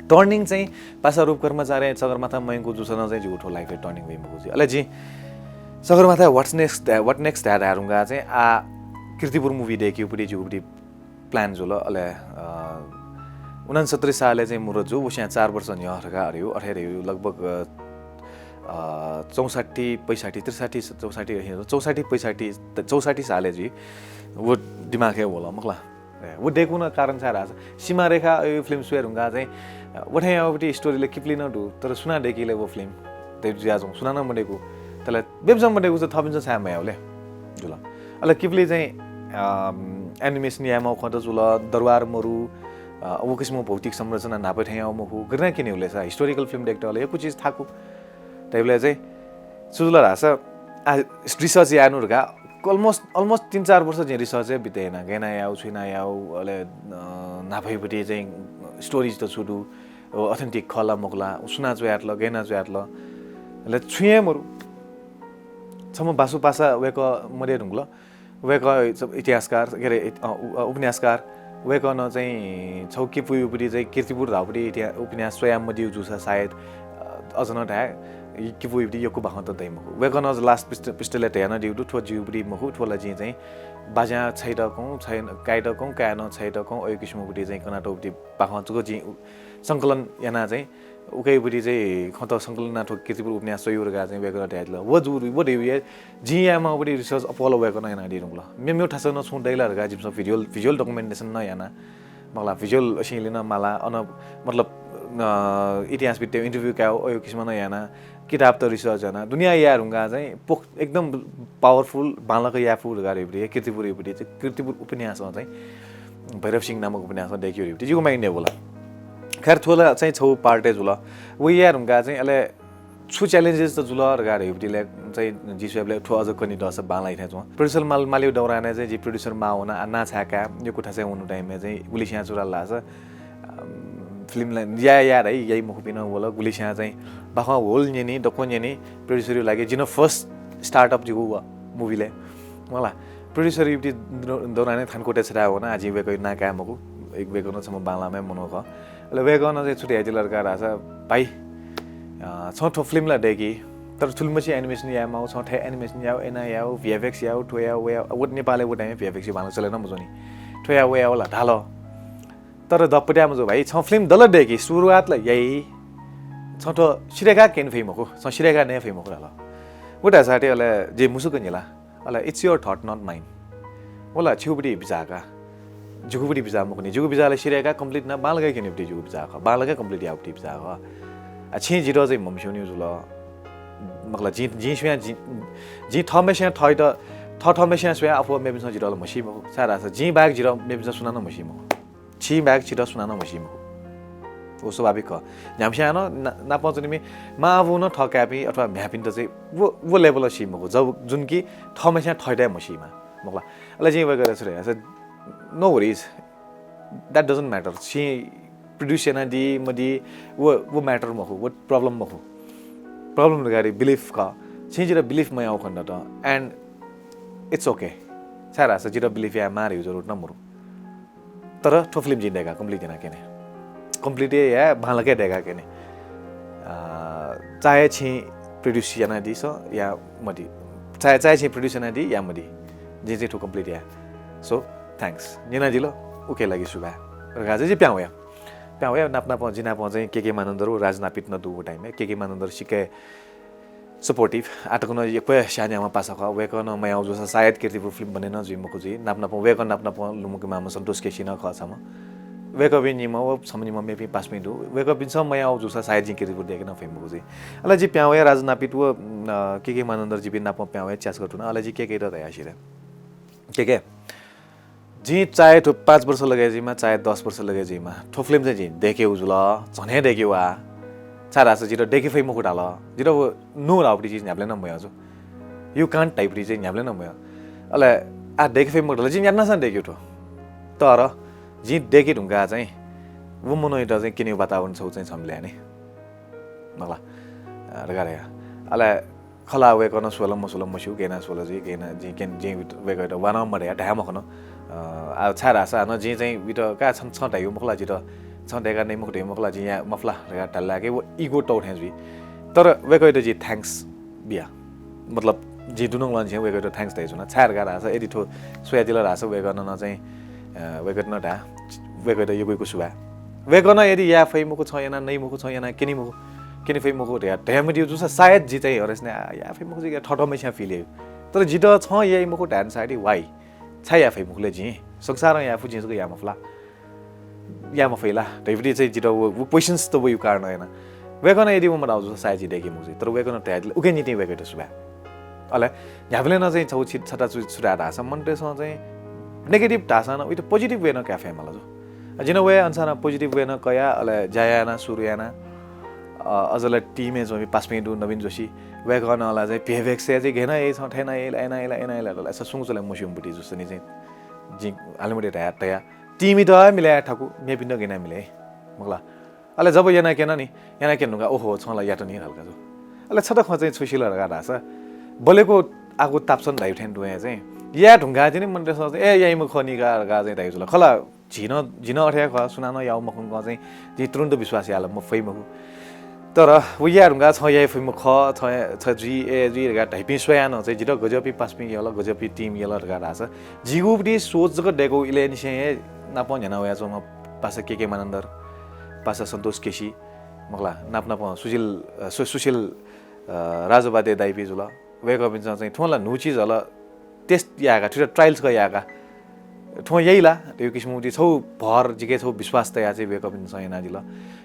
turning चाहिँ पासा रूप कर्माचार्य सगरमाथा मयंकू जूसां नं चाहिँ जिगु थ्व life-य् turning वइ मखु जुइ। अले जिं Sagarmatha what next, what next धाये धुंकाः चाहिँ आः कीर्तिपुर movie दय्केगु पति जिगु पति plan जुल। अले, अ, उनन्सत्तरी सालय् चाहिँ मुरत जू, वस्यां चार वर्ष न्ह्यः धकाः हरेउ, अथे हरेउ लगभग, अ, अ, चौसट्ठी, पैंसट्ठी, त्रिसट्ठी, चौसट्ठी, चौसट्ठी, पैंसट्ठी, चौसट्ठी सालय् जुइ। व दिमागय् वल, मखु ला। ए, व दय्कूगु नं कारण छाय् धाःसा सीमारेखा अय् film स्वये धुंकाः चाहिँ, अ, व थें याःगु पति story ला किपली नं दु, तर सुनां दय्की ले व film? तय् जुयाच्वं, सुनां नं मदय्कू। तर मेपिन्सं मदय्कूसा थःपिन्सं छाय् मयाः ले? जुल। अले किपली चाहिँ, अम, animation यायेमाःगु खँ त जुल, दरबार मरु, अ, व किसिमं भौतिक संरचना न्हापा थें याःगु मखु, गथे यानाः क्यनेगु ले सा, historical film दय्केत ले यक्व चिज थाकु। तय्बलय् चाहिँ छु जुल धाःसा, आ, research याये नु धुंकाः almost, almost तीन चार वर्ष जिं research हे बिते याना, गय् याना याउ, छु याना याउ, अले, अ, न्हापाया पति चाहिँ story त छु दु, अ, authentic खः ला मखु ला, सुनां च्वयातल, गय् याना च्वयातल, अले छुं हे मरु। छम्ह बासु पासा वय्कः मदये धुंकल। वय्कः इतिहासकार, के अरे, इत-, अ, उ-, अ, उपन्यासकार। वय्कलं चाहिँ छगू किपूया पति चाहिँ कीर्तिपुर धाःगु पति इतिहा-, उपन्यास स्वया मदीगु जूसा सायद, अ, अझ नं धाये, इ-, किपूया पति यक्व बाखं त दइ मखु। वय्कलं last पृष्ठ, पृष्ठय् धयादीगु दु, थ्व जिगु पति मखु, थ्व ला जिं चाहिँ बाज्यां छ्वयातःगु, छ्वया-, कायातःगु, काय् नं छ्वयातःगु, अय् किसिमं पति चाहिँ कनातःगु पति बाखं जक जिं उ-, संकलन याना चाहिँ उकिया पति चाहिँ खँ त संकलन याना थ्व कीर्तिपुर उपन्यास स्वयेगु धकाः चाहिँ वय्कलं धयादिल। व जू, व धइगु हे जिं यायेमाःगु पति research अप्वः ला वय्कलं यानादी धुंकल। मेमेगु थासय् नं छुं दइ ला धकाः जिमिसं visual, visual documentation नं याना। मखु ला, visual scene नं माला, अन मतलब, अ, इतिहासविद्त interview कायेगु अय् किसिमं नं याना, किताबत research याना, दुनियाँ याये धुंकाः चाहिँ पोख-, एकदम powerful, बांलाक याये फु धकाः धइगु पति, कीर्तिपुरया पति, कीर्तिपुर उपन्यासं चाहिँ भैरव सिंह नामक उपन्यासं दय्केगु पति जिगु माइन्डय् वल। खैर, थ्व ला चाहिँ छगू part हे जुल। व याये धुंकाः चाहिँ अले छु challenges त जुल धकाः धइगु पति ला चाहिँ जिं स्वयेबलय् थ्व अझ कन्हय् दःसा बांलाइ थें च्वं। Producer माल, मालीगु दौरानय् चाहिँ जि producer माः वना, आ, नां छाय् काये, यक्व थासय् वंगु time-य् चाहिँ गुलिस्यां छु धाल धाःसा, अम, film ला याये, याये धाइ, याइ मखुपिं नं वल, गुलिस्यां चाहिँ बाखं whole न्यनी, दक्व न्यनी, producer-या लागि जिं first startup जिगु व movie-लय्। मखु ला, producer-या पति दौ-, दौरानय् थानकोटय् छथाय् वना, आ, जिं वय्कःया नां काये मखु, एक वय्कः नं छम्ह बांलाःम्ह मनू खः। अले वय्कलं चाहिँ छु धयादिल धकाः धाःसा, भाइ, अ, छं थ्व film ला दय्की, तर थुलिमछि animation यायेमाःगु, छं थथे animation याउ, अय् याना याउ, V F X याउ, थ्व याउ, व याउ, व नेपालय् व time-य् V F X बांलाक चले नं मजूनि। थ्व याउ, व याउ ला धाल। तर दपत्याः मजू भाइ, छं film दल दय्की, सुरुवात ला याइ। छं थ्व सिधय्काः क्यने फइ मखु, छं सिधय्काः नये फइ मखु धाल। व धाःसा अले जिं मुसुक न्हिला। अले, it's your thought, not mine। व ला छिगु पति बिचाः का। जिगु पति बिचाः मखुनि। जिगु बिचाः ला सिधय्काः complete याना बांलाक क्यनेगु पति जिगु बिचाः खः। बांलाक complete यायेगु पति बिचाः खः। आ, छिं जितः चाहिँ म्हमस्यूनिगु जुल। मखु ला, जिं, जिं स्वयां, जिं, जिं थःम्हस्यां थःत, थः, थःम्हस्यां स्वयाः अप्वः मेपिन्सं जितः ला म्हसी मखु। छाय् धाःसा जिं बाहेक जितः मेपिन्सं सुनानं म्हसी मखु। छिं बाहेक छितः सुनानं म्हसी मखु। व स्वाभाविक खः। न्ह्याम्हस्यां नं ना-, नापं च्वनीपिं मां आबुं नं थः काय्‌पिं अथवा म्ह्याय्‌पिन्त चाहिँ व, व level-य् सी मखु, जब, जुन कि थःम्हस्यां थःत हे म्हसीमा, मखु ला। अले जिं वय्‌कःयात छु धया, I said, "No worries, that doesn't matter।" छिं produce यानादी मदी, व, व matter मखु, व problem मखु। Problem धकाः belief खः। छिं जितः belief मयाःगु खनेदत, and it's okay। छाय्‌धाःसा जितः belief यायेमाः धइगु जरुरत नं मरु। तर थ्व film जिं दय्‌काः complete याना क्यने। Complete हे याये, बांलाक हे दय्‌काः क्यने। अ, चाहे छिं produce यानादी सँ या मदी, चाहे, चाहे छिं produce यानादी या मदी, जिं चाहिँ थ्व complete याये। So, thanks। न्यनादिल, उकिया लागि सुभाय्। धकाः चाहिँ जि पिहां वया। पिहां वया, नाप नापं, जि नापं चाहिँ के के मानन्धर व राज नापित नं दु व time-य्। के के मानन्धर सिक्क हे supportive, आःतक नं यक्व हे स्यानेमाःम्ह पासा खः। वय्‌कलं मयाःगु जूसा सायद कीर्तिपुर film बने नं जुइ मखु जुइ। नाप नापं, वय्‌कः नाप नापं लुमंकेमाःम्ह सन्तोष केसी नं खः छम्ह। वय्‌कःपिं निम्ह व छम्ह निम्ह मेपिं पासापिं दु। वय्‌कःपिन्सं मयाःगु जूसा सायद जिं कीर्तिपुर दय्‌के नं फइ मखु जुइ। अले जि पिहां वया, राज नापित व, अ, के के मानन्धर जिपिं नाप पिहां वया च्यासक थुना। अले जि के केयात धया सिधये। के के, जिं चाहे थ्व पाँच वर्ष लगे जुइमा, चाहे दस वर्ष लगे जुइमा, थ्व फिल्म चाहिँ जिं देकेगु जुल, झन हे देकेगु आ। छाय् धाःसा जितः देके फइ मखु धाल। जितः व नु धाःगु चिज न्ह्याबलें नं मयः जु। You can't type रि चाहिँ न्ह्याबलें नं मयः। अले आ देके फइ मखु धाल, जिं न्यानासां देकेगु थ्व। तर जिं देके धुंकाः चाहिँ व मनूयात चाहिँ क्यनेगु वातावरण छौ चाहिँ छम्ह ल्याः नि। मखु ला, अ, धकाः धया। अले खला वय्‌कलं स्वल मस्वल मस्यू, गय् याना स्वल जुइ, गय् याना जिं क्यन, जिं वय्‌कःयात वा नं मधया, धाये मखन। अ, आ, छाय् धाःसा हानं जिं चाहिँ वइत का छं, छं धाइगु मखु ला, जितः छं दय्‌का नइ मखु धइगु मखु ला, जिं याये मफु ला धकाः धाल ला कि व ego तौ थें जुइ। तर वय्‌कःयात जिं thanks बिया। मतलब, जिं दुनुगलंनिसें वय्‌कःयात thanks धयाच्वना। छाय् धकाः धाःसा यदि थ्व स्वयादिल धाःसा वय्‌कलं नं चाहिँ, अ, वय्‌कःयात नं धाये, वय्‌कःयात यक्व यक्व सुभाय्। वय्‌कलं यदि याये फइ मखु, छं याना नइ मखु, छं याना क्यनी मखु, क्यने फइ मखु धया, धयामदिउ जूसा सायद जि चाहिँ हरेस ने, आ, याये फइ मखु, जि थःथःम्हेस्यां feel याइ। तर जितः छं याइ मखु धायेन सायद why? छाय् याये फइ मखु ले जिं? संसारं याये फु, जिं जक याये मफु ला? याये मफइ ला? धइबलय् चाहिँ जितः व, व questions त वइगु कारणं याना। वय्‌कलं यदि व मधाउ जूसा सायद जि देके मखु जुइ। तर वय्‌कलं धयादिल, उकिया निंतिं वय्‌कःयात सुभाय्। अले न्ह्याबलें नं चाहिँ छौ छि-, छता छु-, छु धाये धाःसा मनूतय्‌सं चाहिँ negative धाःसां नं उइत positive way नं काये फयेमाल जु। जिं नं वया अनुसार नं positive way नं कया, अले ज्या याना सुरु याना, अ, अझ ला team-य् च्वंपिं पासापिं दु नवीन जोशी, वय्‌कलं ला चाहिँ भेभेक्से चाहिँ घेना ए छं थेना ए, एना, एना, एना, एना, एना, एसा सुंगु चले मस्यूम्ह बुटी जुसनि चाहिँ जिं हालिमटे धया, धया। Team-यात मिले थाकु, मेपिन्त गय् याना मिले, मखु ला। अले जब याना क्यना नि, याना क्यन धुंकाः, ओहो, छं ला यात नि हल्का जु। अले छता खँ चाहिँ छु सिल धकाः धाःसा, बलेको आगु ताप्सन धाइगु थें तुं हे चाहिँ, याये धुंकाः चाहिँ नि मनूतय्‌सं चाहिँ, ए, याइम्ह खः नि का धकाः चाहिँ धाइगु जुल। खला, झी नं, झी नं अथे हे खः, सुनानं याउ मखंकं चाहिँ, जिं तुरुन्त विश्वास याये ला मफइ मखु। तर व याये धुंकाः छं याये फइम्ह खः, छं, छ जुइ, ए जुइ धकाः धाइपिं स्वयाः नं चाहिँ, जितः गज्याःपिं पासापिं यल, गज्याःपिं team यल धकाः धाःसा, जिगु बुटी सोच जक दय्‌कू इलय्‌निसें हे नापं न्ह्याना वयाच्वंम्ह पासा के के मानन्धर, पासा सन्तोष केसी, मखु ला, नाप नापं सुशील, अ, सु-, सुशील, अ, राजोपाध्याय दाइपिं जुल। वय्‌कःपिन्सं चाहिँ थ्वं ला न्हू चिज हल test यायेका, थुइत trials क यायेका। थ्वं याइ ला, धइगु किसिमं उति छौ भर जिके छौ विश्वास तयाः चाहिँ वय्‌कःपिन्सं यानादिल।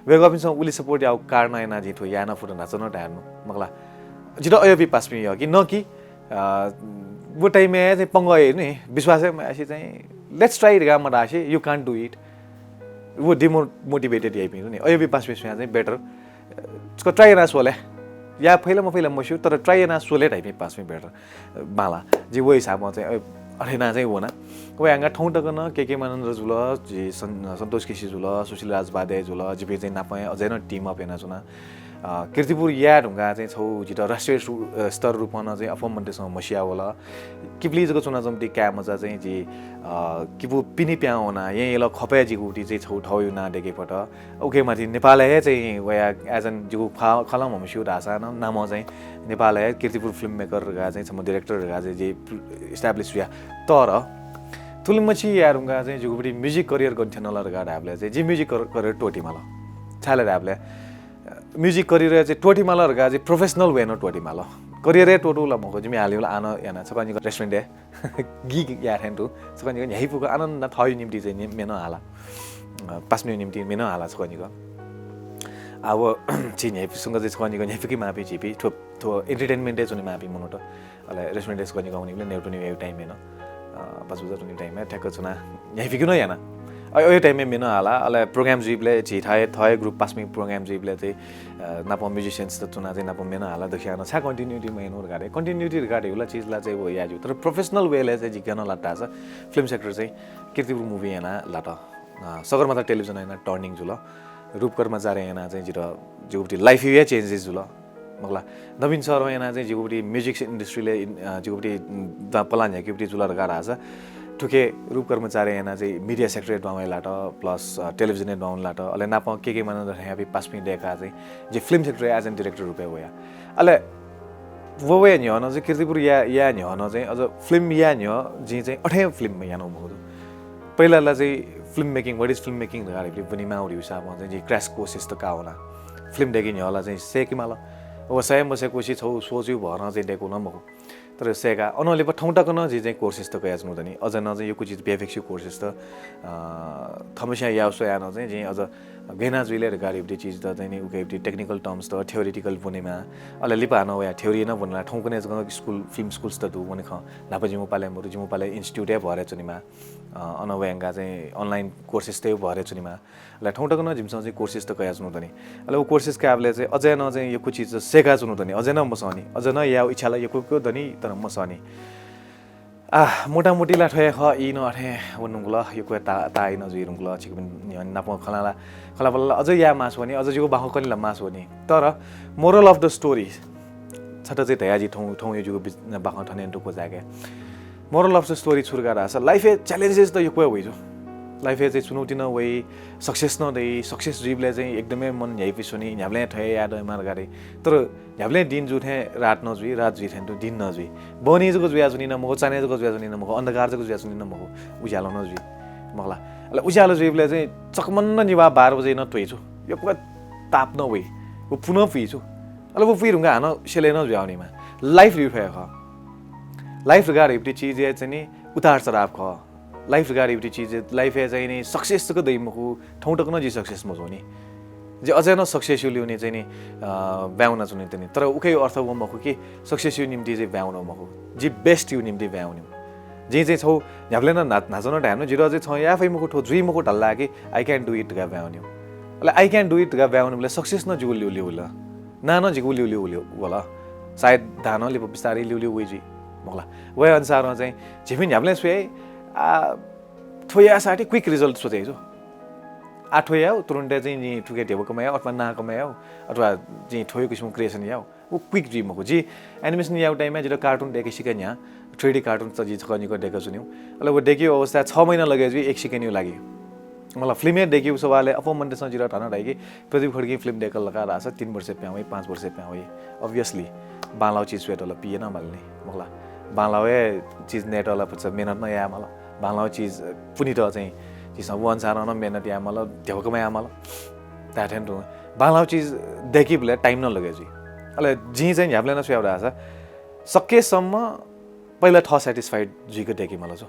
वय्‌कःपिन्सं उलि support याःगु कारणं यानाः जिं थ्व याये नं फुत न्हाचः नं धायेनु, मखु ला। जितः अय्‌पिं पासापिं यः कि न कि, अ, व time-य् चाहिँ पंगः हे नि, विश्वास हे मयासें चाहिँ, let's try धकाः मधासें, you can't do it। व demotivated याइपिं नि, अय्‌पिं पासापिं स्वयां चाहिँ better, अ, छकः try याना स्वले। याये फइ ला मफइ ला मस्यू, तर try याना स्वले धाइपिं पासापिं better। बांला। जिं व हिसाबं चाहिँ, अ, अथे याना चाहिँ वना। व यानाः थौं तक नं के के मानन्धर जुल, जि सन्-, सन्तोष केसी जुल, सुशील राजोपाध्याय जुल, जिपिं चाहिँ नापं हे अझै नं team up यानाच्वना। अ, कीर्तिपुर याये धुंकाः चाहिँ छौ जितः राष्ट्रिय सु-, अ, स्तर रूपं नं चाहिँ अप्वः मनूतय्‌सं म्हसिया वल। किपुली जक च्वनाच्वंपिं काय् मचा चाहिँ जि, अ, किपु पिने पिहां वना, येँ यल ख्वपय् जिगु उति चाहिँ छौ थौंयागु नां दय्‌के फत। उकिया माथि नेपालय् हे चाहिँ वया as an जिगु ख्वा-, खलं म्हमस्यू धाःसां नं नामं चाहिँ नेपालय् हे कीर्तिपुर filmmaker धकाः चाहिँ छम्ह director धकाः चाहिँ जि establish जुया। तर थुलिमछि याये धुंकाः चाहिँ जिगु बुटी music career गन थ्यन ला धकाः धायेबलय् चाहिँ जि music car-, career त्वःते माल। छाय् ला धायेबलय् music career चाहिँ त्वःते माल धकाः चाहिँ professional way नं त्वःते माल। Career हे त्वःतू ला मखु, जिमि हालिउ ला आः नं याना छकः निकः restaurant-य् gig याये थें दु। छकः निकः न्ह्याइपुक आनन्द थःगु निम्ति चाहिँ नि-, म्ये नं हाला। अ, पासापिनिगु निम्ति म्ये नं हाला छकः निकः। आ, व झी न्ह्याइपुक संग चाहिँ छकः निकः न्ह्याइपुके माःपिं झीपिं, थ्व, थ्व entertainment-य् च्वने माःपिं मनूत। अले restaurant-य् छकः निकः वनीबलय् न्ह्याइपुक त्वनीगु time-य् नं, अ, पाँच बजे त्वनीगु time-य् ठ्याक्क च्वना न्ह्याइपुके नं याना। अ, अय् time-य् म्ये नं हाला, अले program जुइबलय् झी थः हे, थः हे group पासापिं program जुइबलय् चाहिँ, अ, नापं musicians-त च्वना चाहिँ नापं म्ये नं हाला, दक्वस्यां नं छाय् continuity मयानु धकाः धाइ। Continuity धकाः धाइगु ला चिज ला चाहिँ व याये ज्यू। तर professional way-लय् चाहिँ जि गन लात धाःसा film sector चाहिँ कीर्तिपुर movie याना लात। अ, सगरमाथा television याना turning जुल। रूप कर्माचार्य याना चाहिँ जितः जिगु बुटी life हे changes जुल। मखु ला, नवीन सरं याना चाहिँ जिगु बुटी music industry-लय् इन-, अ, जिगु बुटी, उम्, दा-, पलाः न्ह्याके बुटी जुल धकाः धाःसा, थुखे रूप कर्माचार्य याना चाहिँ media sector-य् दुहां वये लात, plus, अ, television-य् दुहां वने लात, अले नापं के के मानन्धर थेंयापिं पासापिं दय्‌काः चाहिँ जि film sector-य् as an director रूपय् वया। अले व वये न्ह्यः नं चाहिँ कीर्तिपुर या-, याये न्ह्यः नं चाहिँ अझ film याये न्ह्यः जिं चाहिँ अथें film यानागु मखु दु। पहिला ला चाहिँ film making, what is film making धकाः धाइबलय् बुने माःगु हिसाबं चाहिँ जिं crash courses त काः वना। Film दय्‌के न्ह्यः ला चाहिँ सय्‌के माल। व सये मसय्‌कुसे छौ सोचयु भरं चाहिँ दय्‌कू नं मखु। तर सय्‌का अनं लिपा थौं तक नं जिं चाहिँ courses त कयाच्वनागु दनि। अझ नं चाहिँ यक्व चिज बेफिक्स courses त, अ, थम्हस्यां याः स्वयाः नं चाहिँ जिं अझ गय् याना जुइ ले धकाः धइगु चिज त चाहिँ नि उकिया technical terms त theoretical ब्वनेमाः। अले लिपा हानं वया theory नं ब्वनेमाः। थौंकन्हय् जक school, film schools त दु, वने खँ। न्हापा जिमिगु पालय् मरु, जिमिगु पालय् institute हे भरय् च्वनेमाः। अ, अन वयंकाः चाहिँ online courses त भरय् च्वनेमाः। अले थौं तक नं जिमिसं चाहिँ courses त कयाच्वनागु दनि। अले व courses कायेबलय् चाहिँ अझ नं चाहिँ यक्व चिज सय्‌काच्वनागु दनि, अझ नं मसःनि, अझ नं यायेगु इच्छा ला यक्व यक्व दनि, तर मसःनि। आ, मोटामोटी ला थ्व हे खः, ई नं अथे वने धुंकल, यक्व ता-, ताः ई नं जुइ धुंकल, छिकपिं न्ह्यःने नापं खँ ल्हाः ला, खँ ल्हाःबलय् ला अझ याये मास्ति वनी, अझ जिगु बाखं कने ला मास्ति वनी। तर moral of the story छता चाहिँ धया जि थौं, थौं यो जिगु बिच-, बाखं थन हे क्वचाय्‌के। Moral of the story छु धकाः धाःसा life-य् challenges त यक्व हे वइ जु। Life-य् चाहिँ चुनौती नं वइ, success नं दइ, success जुइबलय् चाहिँ एकदमै मन न्ह्याइपुसे वनी, न्ह्याबलें थ्व हे याये दयेमाः धकाः धाइ। तर न्ह्याबलें दिन जू थें रात नं जुइ, रात जुइ थें तुं दिन नं जुइ। बहनी जक जुयाच्वनी नं मखु, चान्हय् जक जुयाच्वनी नं मखु, अन्धकार जक जुयाच्वनी नं मखु, उज्यालो नं जुइ। मखु ला। अले उज्यालो जुइबलय् चाहिँ चकमन्न निभाः बाह्र बजे नं त्वइ जु। यक्व ताप नं वइ। व पुन्हं पुइ जु। अले व पुइ धुंकाः हानं स्यले नं जुयावनीमाः। Life धइगु थ्व हे खः। Life धकाः धइगु चिज हे चाहिँ नि उतार चढाव खः। Life धकाः धइगु चिज, life-य् चाहिँ नि success जक दइ मखु, थौं तक नं जि success मजूनि। जि अझ नं success-या ल्यूने चाहिँ नि, अ, ब्वाँय् वनाच्वनी तिनि। तर उकिया अर्थ व मखु कि success-या निम्ति चाहिँ ब्वाँय् वनेगु मखु। जि best-या निम्ति ब्वाँय् वनेगु। जिं चाहिँ छगू न्ह्याबलें नं न्हा-, न्हाचः नं धायेमाः, जितः चाहिँ छुं याये फइ मखु, थ्व जुइ मखु धाल कि I can do it धकाः ब्वाँय् वनेगु। अले I can do it धकाः ब्वाँय् वनेबलय् success नं जिगु ल्यूल्यू वल। नां नं जिगु ल्यूल्यू वल। सायद धाःनं लिपा बिस्तारै ल्यूल्यू वइ जुइ। मखु ला। वया अनुसारं चाहिँ झीपिं न्ह्याबलें स्वये, आ, थ्व याःसाथं quick result स्वये जु। आ, थ्व यायेगु, तुरुन्तय् चाहिँ जिं थुके ध्यबा कमायेगु अथवा नां कमायेगु अथवा जिं थ्व किसिमं creation यायेगु, व quick जुइ मखु। जि animation यायेगु time-य् जितः cartoon दय्के सिक्क न्ह्याः, three D cartoon त जि छकः निकः दय्काच्वनेगु। अले व दय्केगु अवस्थाय् छ महिना लगे जुइ, एक second-या लागि। मखु ला, film-य् दय्केगु सवालय् अप्वः मनूतय्सं जितः धाःनं धाइ कि प्रदीप खड्गीं film दय्कल धकाः धाःसा तीन वर्ष पिहां वइ, पाँच वर्ष पिहां वइ। Obviously, बांलाःगु चिज स्वयेत ला पिहां नं माल नि, मखु ला। बांलाःगु हे चिज नयेत ला भचा मेहनत नं याये माल। बांलाःगु चिज पुनेत चाहिँ झीसं व अनुसारं नं मेहनत याये माल, ध्यबा कमाये माल। धाये थें तुं बांलाःगु चिज दय्केबलय् time नं लगे जुइ। अले जिं चाहिँ न्ह्याबलें नं छु याये धाःसा सकेसम्म पहिला थः satisfied जुइक दय्के माल जु।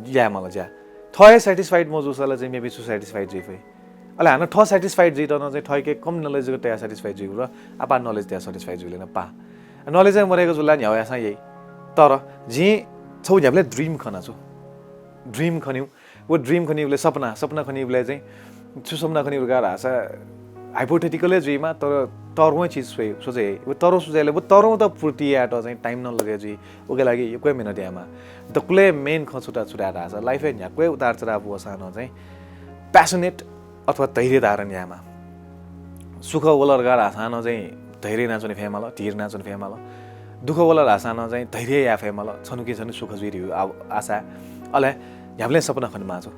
याये माल ज्या। थः हे satisfied मजूसा ला चाहिँ मेपिं छु satisfied जुइ फइ? अले हानं थः satisfied जुइत नं चाहिँ थःके कम knowledge जक तयाः satisfied जुइगु र आपाः knowledge तयाः satisfied जुइबलय् नं पाः। Knowledge हे मदय्क जुल ला न्ह्यागु याःसां याइ। तर जिं छगू न्ह्याबलें dream खनाच्वना। Dream खनेगु। व dream खनीबलय् सपना, सपना खनीबलय् चाहिँ छु सपना खनीगु धकाः धाःसा hypothetical हे जुइमाः, तर तःधंगु चिज स्वये, सोचे याइ। व तःधंगु सोचे यायेबलय् व तःधंगु त पूर्ति यायेत चाहिँ time नं लगे जुइ। उकिया लागि यक्व हे मेहनत यायेमाः। दकलय् main खँ छु धाये धाःसा life-य् न्ह्याक्व हे उतार चढाव वःसां नं चाहिँ passionate अथवा धैर्य धारण यायेमाः। सुख वल धकाः धाःसां नं चाहिँ धैर्य यानाच्वने फयेमाल, धिर यानाच्वने फयेमाल। दुःख वल धाःसां नं चाहिँ धैर्य याये फयेमाल, छन्हु कि छन्हु सुख जुइ धइगु आ-, आशा। अले न्ह्याबलें सपना खनेमाः जु।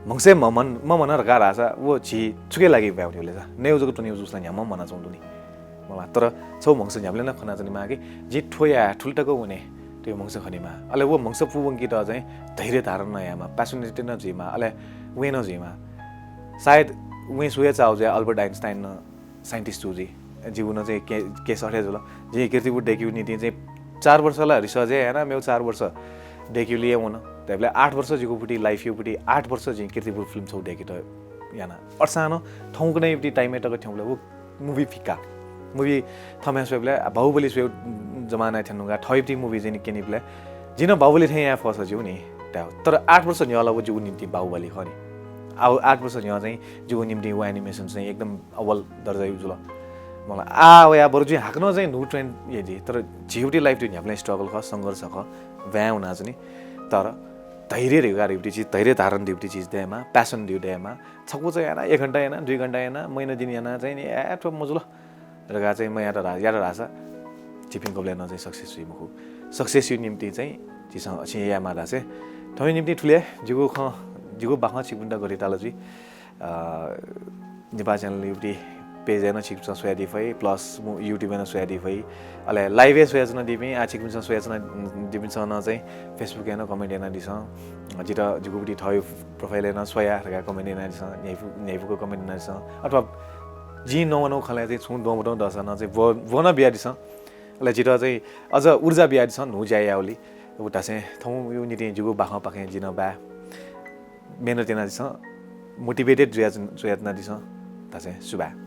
म्हगसय् म्हमन-, म्हमन धकाः धाःसा व झी छुकिया लागि ब्वाँय् वनेगु ले जा? नयेगु जक त्वनेगु जूसा ला न्ह्याम्हं म्हनाच्वंगु दु नि। मखु ला, तर छगू म्हगस न्ह्याबलें नं खनाच्वनेमाः कि जिं थ्व याये, थुलि तक वने धइगु म्हगस खनेमाः। अले व म्हगस पूवंकेत चाहिँ धैर्य धारण नं यायेमाः, passionate नं जुइमाः, अले वय् नं जुइमाः। सायद वय् स्वये चाःगु जुया Albert Einstein नं scientist जू जुइ। जिगु नं चाहिँ के-, case अथे जुल। जिं कीर्तिपुर दय्केगु निंतिं चाहिँ चार वर्ष ला research हे याना, मेगु चार वर्ष दय्केगुलिइ हे वन। धायेबलय् आठ वर्ष जिगु पुति life-या पुति आठ वर्ष जिं कीर्तिपुर film छगू दय्केत याना। अथेसां नं थौंकन्हय् पुति time-य् तक थ्यंबलय् व movie फिक्का। Movie थम्हं स्वयेबलय् बाहुबली स्वयेगु जमानाय् थ्यंधुंकाः थःगु पुति movie चाहिँ क्यनीबलय् जिं नं बाहुबली थें याये फःसा ज्यू नि धायेगु। तर आठ वर्ष न्ह्यः ला व जिगु निंतिं बाहुबली खः नि। आ, आठ वर्ष न्ह्यः चाहिँ जिगु निंतिं व animation चाहिँ एकदम अव्वल दर्जाया जुल। मखु ला, आ वया बरु जुइ हाकनं चाहिँ न्हू trend याइ जुइ, तर झीगु पुति life-या न्ह्याबलें struggle खः, संघर्ष खः, ब्वाँय् वनाच्वनी। तर धैर्य धइगु चिज, धैर्य धारण धइगु चिज दयेमाः, passion धइगु दयेमाः। छकू चाहिँ याना, एक घण्टा याना, दुई घण्टा याना, महिना दिन याना चाहिँ नि, ए, थ्व मजुल धकाः चाहिँ मयात धा-, यात धाःसा झीपिं गुबलें नं चाहिँ success जुइ मखु। Success-या निंतिं चाहिँ झीसं अछिं यायेमाः धाःसा थौंया निंतिं थुलि हे। जिगु खँ, जिगु बाखं छिकपिन्त गथे ताल जुइ। अ, नेपाल channel-या पुति page-य् नं छिकपिन्सं स्वयादी फइ, plus मु-, YouTube-य् नं स्वयादी फइ। अले live-य् स्वयाच्वनादीपिं, आ, छिकपिन्सं स्वयाच्वनादीपिन्सं नं चाहिँ Facebook-य् नं comment यानादिसँ। जितः जिगु पुति थःगु profile-य् नं स्वया धकाः comment यानादिसँ, न्ह्याइपु-, न्ह्याइपुक comment यानादिसँ। अथवा जिं नवानागु खँलय् चाहिँ छुं द्वंमदुगु दःसा नं चाहिँ ब्व-, ब्वना बियादिसँ। अले जितः चाहिँ अझ ऊर्जा बियादिसँ न्हू ज्या यावलि। उ धासें थौंया निंतिं जिगु बाखंपाखें जि नं बाय् मेहनत यानादिसँ, मोटिभेटेड जुया, जुयाच्वनादिसँ धासें सुभाय्।